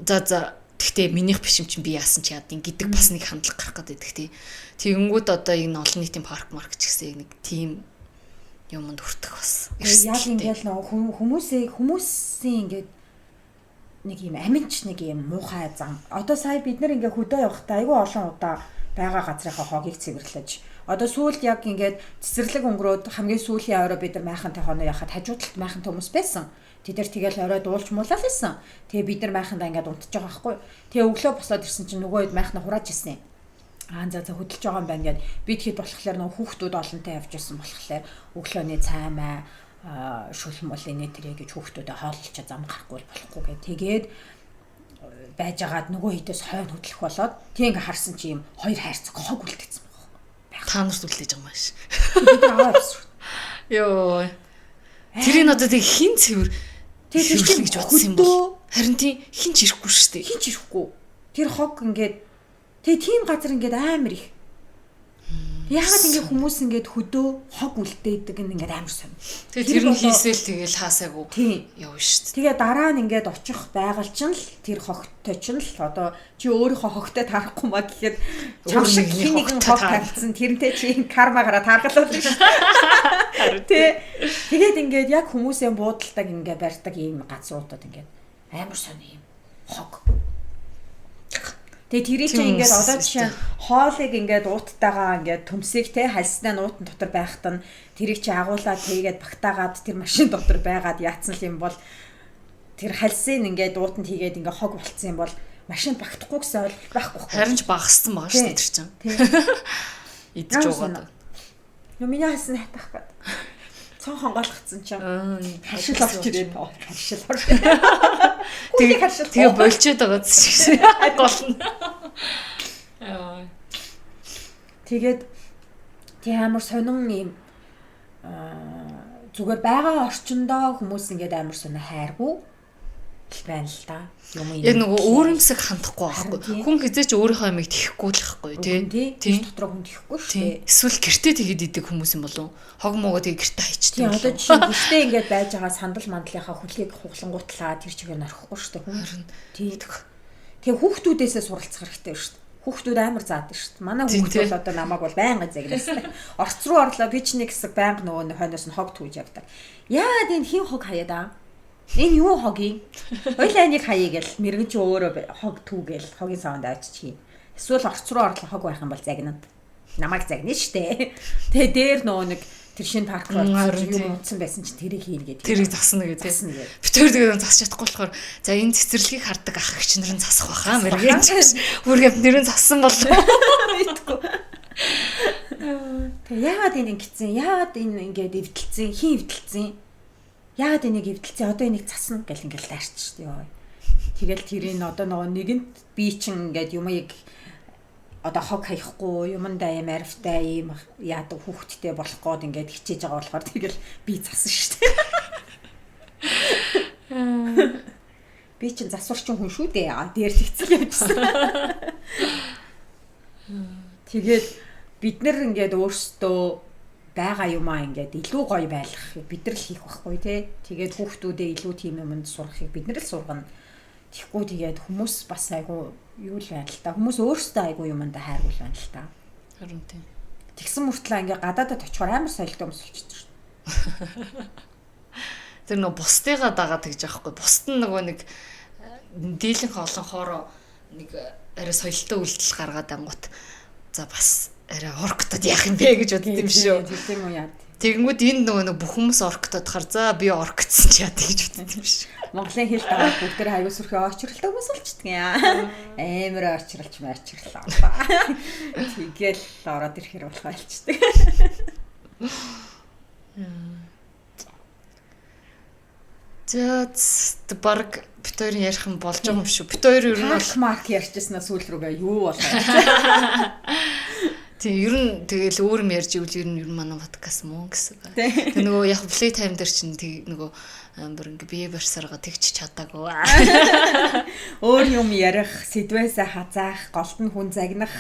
[SPEAKER 2] за тэгтээ минийх биш юм чинь би яасан ч яадын гэдэг бас нэг хандлага гарах гэдэг тий. Тэгэнгүүт одоо энэ олон нийтийн парк марк ч гэсэн нэг тийм юмд хүртэх бас.
[SPEAKER 1] Яг ингээл нөгөө хүмүүсийн ингээд нэг юм аминч нэг юм муухай зам. Одоо сая бид нар ингээ хөдөө явахдаа айгүй олон удаа байгаа газрынхаа хогийг цэвэрлэж. Одоо сүүлд яг ингээд цэцэрлэг өнгөрөөд хамгийн сүүлийн орой бид нар майхантай хоноо яхад хажуу талд майхантай хүмүүс байсан. Тэд нар тэгэл орой дуулж муулаад байсан. Тэгээ бид нар майхандаа ингээд унтж байгаа байхгүй. Тэгээ өглөө босоод ирсэн чинь нөгөө хэд майхнаа хурааж ирсэн. Аа за хөдөлж байгаа юм байна гэд бид хэд болохоор нөгөө хүүхдүүд олонтой явж исэн болохоор өглөөний цаймаа шүлм бол инээ тэрэ гэж хүүхдүүдэд хооллолч зам гарахгүй болохгүй гэ. Тэгээд байжгаад нөгөө хэдээс хойно хөдлөх болоод тийм ингээ харсан чи юм хоёр хайрцаг хог үлдээсэн байгаа.
[SPEAKER 2] Та нарт үлдээж байгаа юм ааш. Йоо. Тэрийг одоо тэг хин цэвэр
[SPEAKER 1] тэр чинь
[SPEAKER 2] гэж бодсон юм бол харин тийм хин ч ирэхгүй шүү дээ.
[SPEAKER 1] Хин ч ирэхгүй. Тэр хог ингээд тэг тийм газар ингээд амар их. Яагаад ингэ хүмүүс ингээд хөдөө хог үлдээдэг нь ингээд амар сонь.
[SPEAKER 2] Тэгээ тэр нь хийсэл тэгэл хаасаагүй явна шүү дээ.
[SPEAKER 1] Тэгээ дараа нь ингээд очих байгаль чинь л тэр хогтой чинь л одоо чи өөрийнхөө хогтой таарахгүй маа гэхэд чам шиг хин нэгэн хог тавьсан тэрнтэй чи кармагаараа тааргалуулна шүү дээ. Тэ. Тэгээд ингээд яг хүмүүсийн буудалдаг ингээд барьдаг ийм газруудад ингээд амар сонь ийм хог. Тэгээ тэрийг чинь ингээд одоо жишээ нь хоолыг ингээд ууттайгаа ингээд төмсийг те хальснаа нуутан дотор байхад нь тэрийг чи агуулаад тэгээд багтаагаад тэр машин дотор байгаад яатсан л юм бол тэр хальсыг ингээд уутанд хийгээд ингээд хог болцсон юм бол машин багтахгүй гэсэн ойлголт байхгүй.
[SPEAKER 2] Харин ч багассан байгаа шүү дээ тэр чинь. Идэж угаад.
[SPEAKER 1] Нөө миний хальсан хатах гээд. Цон хонголгцсон чинь харшил орч ирээд харшил орч.
[SPEAKER 2] Тэгээ харшил. Тэгээ болчоод байгаа зү. Гол нь.
[SPEAKER 1] Тэгээд тий амар сонин юм зүгээр байгаа орчиндоо хүмүүс ингээд амар сонин хайргүй байна л да.
[SPEAKER 2] Юм яг нөгөө өөрөмсөг хандахгүй байхгүй. Хүн хизээч өөрийнхөө ямиг тэхгүй л байхгүй тий.
[SPEAKER 1] Тэр дотроо хүн тэхгүй шүү дээ.
[SPEAKER 2] Эсвэл гэртээ тэгээд идэг хүмүүс юм болов уу? Хог муугаа тэгээд гэртээ хайчдаг.
[SPEAKER 1] Одоо жишээ нь гэртээ ингээд байж байгаа сандал мандлынхаа хөлийг хуглангуутлаа тэр чигээр норхихгүй шүү дээ хүн. Тий. Тэгээ хүүхдүүдээсээ суралцах хэрэгтэй шүү дээ. Хүүхдүүд амар заадаг шүү дээ. Манай хүүхд бол одоо намайг бол байнга загнасан. Орц руу орлоо, би ч нэг хэсэг байнга нөгөө хойноос нь хог түүж явдаг. Яагаад энэ хин хог хаяад аа? Энэ юу хог юм? Хоёлаа энийг хаяа гэл мэрэгэн чи өөрөө хог түүгээл хогийн саванд авчиж хийн. Эсвэл орц руу орлоо хог байх юм бол загнана. Намайг загнана штэ. Тэгээ дээр нөгөө нэг тэр шинэ парк руу орсон юм унтсан байсан чинь тэрийг хийн гэдэг.
[SPEAKER 2] Тэрийг засна гэдэг. Би тэр тэгээд засч чадахгүй болохоор за энэ цэцэрлэгийг хардаг ах эгч нар нь засах байхаа мэрэгэн ч бүргэв нэр нь зассан болов.
[SPEAKER 1] Мэдгүй. Тэг яагаад энэ ингэсэн? Яагаад энэ ингээд эвдэлцэн? Хин эвдэлцэн? Яагаад энийг эвдэлцэн? Одоо энийг засна гэл ингээд лаарч шүү дээ. Тэгэл тэрийг одоо нөгөө нэгэнт би чин ингээд юмыг одоо хог хаяхгүй юмдаа юм арвтай юм яадаг хүүхдтэй болох гээд ингээд хичээж байгаа болохоор тэгэл би засан шүү дээ. Би чин засварчин хүн шүү дээ. Дээр тэгцэл явжсан. Тэгээд бид нар ингээд өөрсдөө байгаа юмаа ингээд илүү гоё байлгахыг бид нар л хийх байхгүй тий. Тэгээд хүүхдүүдээ илүү тийм юмд сургахыг бид нар л сургана. Тэгэхгүй тэгээд хүмүүс бас айгүй юу л байна л та. Хүмүүс өөрсдөө айгүй юмдаа хайргуул байна л та.
[SPEAKER 2] Харин тийм.
[SPEAKER 1] Тэгсэн мөртлөө ингээ гадаадад очихоор амар соёлтой хүмүүс болчихсон шүү дээ.
[SPEAKER 2] Тэр нөгөө бусдыгаа дагаад тэгж яахгүй. Бусд нь нөгөө нэг дийлэнх олон хоороо нэг арай соёлтой үйлдэл гаргаад ангут за бас арай орктод яах юм бэ гэж бодд юм шүү.
[SPEAKER 1] Тийм үү яа.
[SPEAKER 2] Тэгэнгүүт энд нөгөө нэг бүх хүмүүс орктод хар за би орктсон ч яа гэж бодд юм шүү.
[SPEAKER 1] Монголын хэл дагаад бүгд тэр аюу сүрхий очролтой хүмүүс болчдөг юм. Амар очролч мачрлаа. Тэгэл ороод ирэхэр болох айлчдаг.
[SPEAKER 2] За баг бит хоёрын ярих юм болж байгаа юм шүү. Бит хоёр ер нь
[SPEAKER 1] бол марк ярьчихснаа сүүл рүүгээ юу болоо.
[SPEAKER 2] Тийм ер нь тэгэл өөр юм ярьж ивэл ер нь манай подкаст мөн гэсэн. Тэг нөгөө яг play time дээр чинь тэг нөгөө амар ингээ бие барьсарга тэгч чадаагүй.
[SPEAKER 1] Өөр юм ярих, сэдвээсээ хазаах, голд нь хүн загнах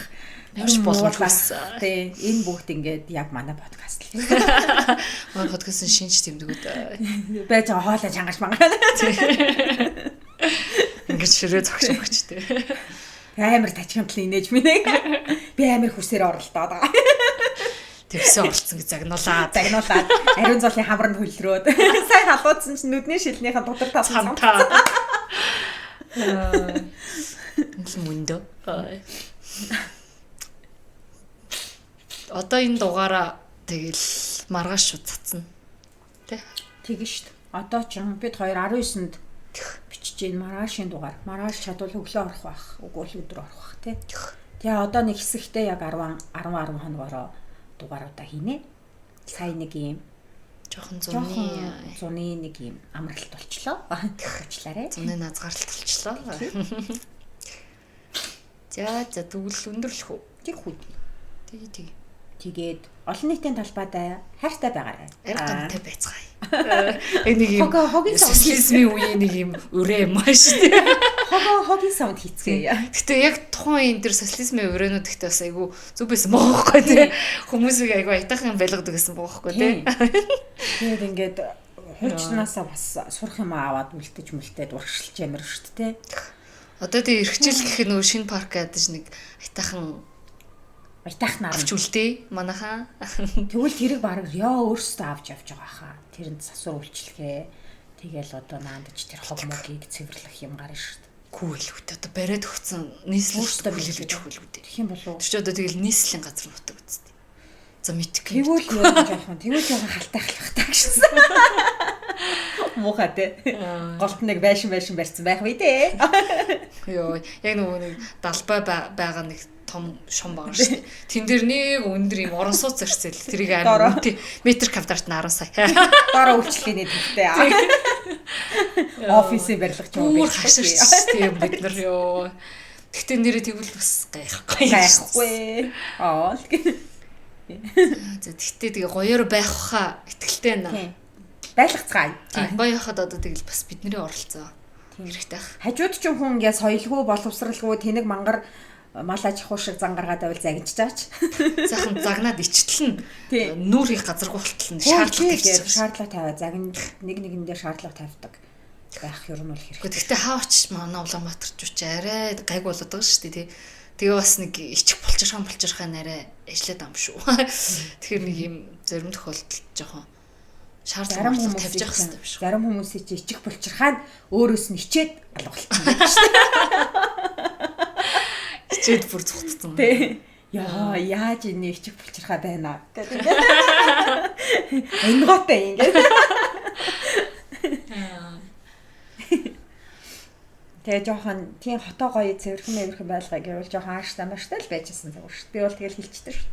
[SPEAKER 2] ямар ч боломж байсан.
[SPEAKER 1] Тийм энэ бүгд ингээд яг манай подкаст л.
[SPEAKER 2] Манай подкастын шинж тэмдгүүд
[SPEAKER 1] байж байгаа хоолой чангаш мангаа.
[SPEAKER 2] Ингээд ширээ зогш өгч тээ.
[SPEAKER 1] Амар тачигмтал инээж минь. Би амар хүсээр оролдоод байгаа.
[SPEAKER 2] Тэгсэн оролцсон гэж загнуулаад.
[SPEAKER 1] Загнуулаад ариун золын хамар нь хөлрөөд. Сайн халуудсан чинь нүдний шилнийхэн дотор талсан
[SPEAKER 2] самтаа. Ингээл мөндөө. Одоо энэ дугаараа тэгэл маргааш шууд цацна. Тэ?
[SPEAKER 1] Тэгэн шүү дээ. Одоо ч бид хоёр 19-нд бичиж гин маргаашийн дугаар. Маргааш чадвал өглөө орох байх. Үгүй л өдөр орох байх тий. Тэгээ одоо нэг хэсэгтээ яг 10 10 хоногороо дугааруудаа хийнэ. Сая нэг юм
[SPEAKER 2] жоохон
[SPEAKER 1] зуны нэг юм амралт болчлоо. Уучлаарай.
[SPEAKER 2] Зуны назгаарлалт болчлоо. За за тэгвэл өндөрлөх үү?
[SPEAKER 1] Тэг хүү.
[SPEAKER 2] Тэг тэг.
[SPEAKER 1] Тэгээд олон нийтийн талбайдаа хайртай байгаарай.
[SPEAKER 2] Арга гантай байцгаая. Яг нэг юм
[SPEAKER 1] хогийн
[SPEAKER 2] социализмын үеийн нэг юм өрөө юм аа шүү дээ.
[SPEAKER 1] Хогийн саунд хийцгээе.
[SPEAKER 2] Гэтэ яг тухайн үеийн тэр социализмын өрөөнүүд гэхдээ бас айгүй зүг байсан бохоггүй тий. Хүмүүсийг айгүй аятайхан байлгадаг гэсэн бохоггүй тий.
[SPEAKER 1] Тэгээд ингээд хуучнаасаа бас сурах юм аваад үлдэж мүлтээд урагшилж ямар шүү дээ.
[SPEAKER 2] Одоо тэг эрхчил гэх нөгөө шинэ парк ядаж нэг аятайхан
[SPEAKER 1] Аятайхнаар
[SPEAKER 2] авч үлдээ манайхаа.
[SPEAKER 1] Тэгвэл тэрийг бараг ёо өөрсдөө авч явж байгаа хаа. Тэрэнд сасуур үйлчлэгээ. Тэгэл одоо наандаж тэр хог могийг цэвэрлэх юм гарна шүү дээ.
[SPEAKER 2] Гүү л үт одоо бариад өгсөн нийслэл өөрсдөө бэлгэлж өгөх л үү.
[SPEAKER 1] Тэгэх юм болов уу?
[SPEAKER 2] Тэр чи одоо тэгэл нийслэлийн газар нутаг үсттэй. За мэдгүй.
[SPEAKER 1] Тэгвэл жоохон тэгвэл жоохон халтайхлах та гэсэн. Муухай те. Голт нэг байшин байшин барьсан байх үү те.
[SPEAKER 2] Йоо, яг нөгөө нэг далбай байгаа нэг том шум байгаа шүү дээ. Тэн дээр нэг өндөр юм орон сууц ирсэл. Тэрийг амар үнэтэй метр квадрат нь 10 сая.
[SPEAKER 1] Дараа үйлчлэгээний төвтэй. Офисын барилга ч юм
[SPEAKER 2] уу хаширч тийм бид нар ёо. Гэхдээ нэрээ тэгвэл бас гайхгүй.
[SPEAKER 1] Гайхгүй. Аа.
[SPEAKER 2] За тэгтээ тэгээ гоёор байх хаа итгэлтэй байна.
[SPEAKER 1] Байлгацгаая.
[SPEAKER 2] Тийм гоё яхад одоо тэгэл бас бидний оролцоо хэрэгтэй ах.
[SPEAKER 1] Хажууд ч хүн ингээ соёлгүй боловсралгүй тэнэг мангар мал аж ахуй шиг зан гаргаад байвал загнаж чаач.
[SPEAKER 2] Сайхан загнаад ичтэл нь нүүр хийх газаргүй болтол нь шаардлага тавьчих.
[SPEAKER 1] Шаардлага тавиа загнаж нэг нэгэндээ шаардлага тавьдаг байх ер нь бол хэрэгтэй.
[SPEAKER 2] Гэхдээ хаа очиж манай Улаанбаатарч ч арай гайг болоод байгаа шүү дээ тий. Тэгээ бас нэг ичих булчирхаа нарай ажиллаад ам шүү. Тэгэхээр нэг юм зарим тохиолдолд жоохон шаардлага тавьж явах хэрэгтэй юм шиг.
[SPEAKER 1] Зарим хүмүүсийн чи ичих булчирхаа нь өөрөөс нь ичээд алга болчихсон байх шүү дээ.
[SPEAKER 2] Ичээд бүр зүхтцэн.
[SPEAKER 1] Тий. Яа, яаж энэ ичих булчирхаа байна гэдэг. Энготой ингээд. Тэгээ жоохон тийм хотоо гоё цэвэрхэн мэвэрхэн байлгаа гэвэл жоохон ааштай маштай л байжсэн зүгээр шүү. Би бол тэгэл хэлчихдэг шүү.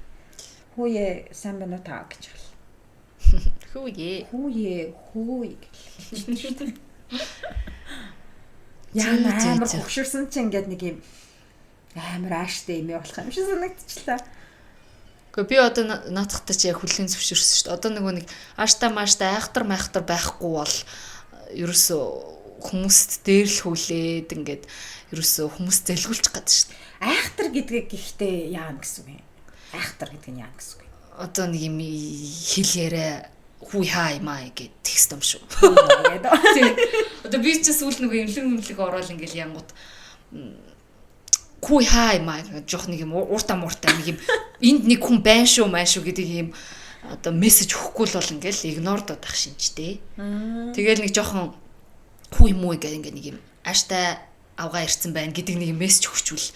[SPEAKER 1] Хүүе сайн байна уу та гэж хэл.
[SPEAKER 2] Хүүе.
[SPEAKER 1] Хүүе хүү гэж. Яа амар хөвшөрсөн чи ингээд нэг юм амар ааштай юм болох юм шиг санагдчихлаа.
[SPEAKER 2] Гэхдээ би одоо наадахтай чи яг хүлээн зөвшөөрсөн шүү дээ. Одоо нөгөө нэг ааштай мааштай айхтар майхтар байхгүй бол ерөөсөө хүмүүст дээрлэхүүлээд ингээд ерөөсөө хүмүүс зэлгүүлчих гээд шүү дээ.
[SPEAKER 1] Айхтар гэдгийг гэхдээ яана гэсэн үг юм. Айхтар гэдэг нь яана гэсэн үг юм.
[SPEAKER 2] Одоо нэг юм хэл яриа хүү хаа юм аа гэд текст юм шүү. Тийм. Одоо би ч сүүл нөгөө имлэг ороод ингээд янгууд хүү хаа юм аа гэж жоох нэг юм ууртаа мууртаа нэг юм энд нэг хүн байна шүү маа шүү гэдэг юм одоо мессеж өгөхгүй л бол ингээд игнордод ах шинжтэй. Тэгэл нэг жоохон хүү юм уу гэх ингээд нэг юм ааштай авгаа ирсэн байна гэдэг нэг юм мессеж өгчүүл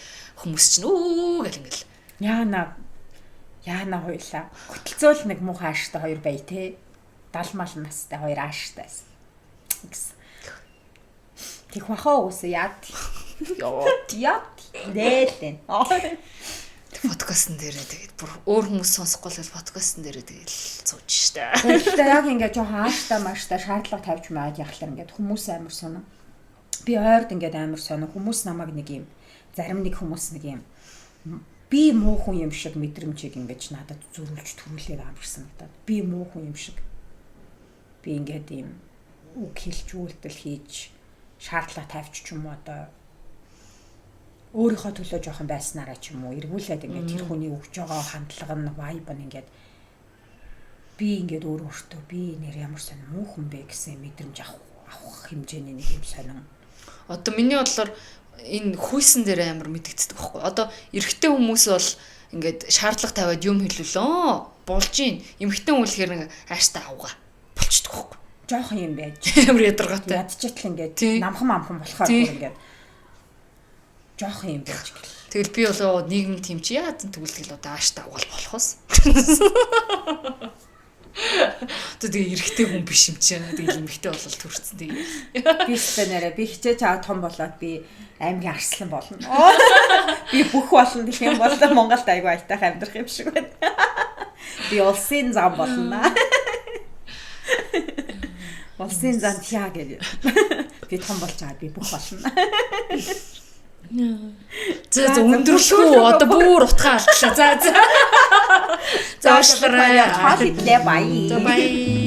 [SPEAKER 2] хүмүүс чинь өө гэл ингээл
[SPEAKER 1] яана хоёлаа хөтөлцөөл нэг муухай ааштай хоёр бай те 70 мал настай хоёр ааштай гэсэн. Тэг бахаа уус яад яад нээлэн
[SPEAKER 2] подкастн дээрээ тэгээд бүр өөр хүмүүс сонсохгүй л подкастн дээрээ тэгэл сууж штэ.
[SPEAKER 1] Тэгэхдээ яг ингээд жоохон ааштай мааштай шаардлага тавьж маад яхалар ингээд хүмүүс амар сонин. Би ойрд ингээд амар сонин. Хүмүүс намайг нэг юм зарим нэг хүмүүс нэг юм би муу хүн юм шиг мэдрэмжийг ингээд надад зөрүүлж төрүүлээд амар санагдаад. Би муу хүн юм шиг. Би ингээд юм үг хэлж үйлдэл хийж шаардлага тавьч ч юм уу одоо өөрийнхөө төлөө жоохон байснараа ч юм уу эргүүлээд ингээд тэр хүний өгж байгаа хандлага нь vibe нь ингээд би ингээд өөр өөртөө би нэр ямар сонь муу хүн бэ гэсэн мэдрэмж авах хэмжээний нэг юм сонин.
[SPEAKER 2] Одоо миний бодлоор энэ хүйсэн дээр амар мэдэгддэг байхгүй. Одоо эрэгтэй хүмүүс бол ингээд шаардлага тавиад юм хэлүүлээ. Болж гин. Эмэгтэй хүн үлэхээр нэг ааштай авгаа болчдөг байхгүй.
[SPEAKER 1] Жоохон юм байж.
[SPEAKER 2] Амар ядаргаатай.
[SPEAKER 1] Ядчитал ингээд намхан амхан болохоор бүр ингээд жоох юм байж гэл.
[SPEAKER 2] Тэгэл би болоо нийгэм тийм чи яа тэгвэл одоо ааштай авгал болохоос. Одоо тэгээ эрэгтэй хүн биш юм чи. Тэгэл эмэгтэй болол төрцөн тэгээ.
[SPEAKER 1] Би ч нэрэ би хичээж аваа том болоод би аймгийн арслан болно. Би бүх болно гэх юм бол Монголд айгүй аятайх амьдрах юм шиг байна. Би улсын зам болно. Улсын зам тяа гэж. Би том болж байгаа би бүх болно.
[SPEAKER 2] За за өндөрлөхүү одоо бүр утгаа алдлаа. За за. За уушлаарай.
[SPEAKER 1] Хоол идлээ баяа.
[SPEAKER 2] За баяа.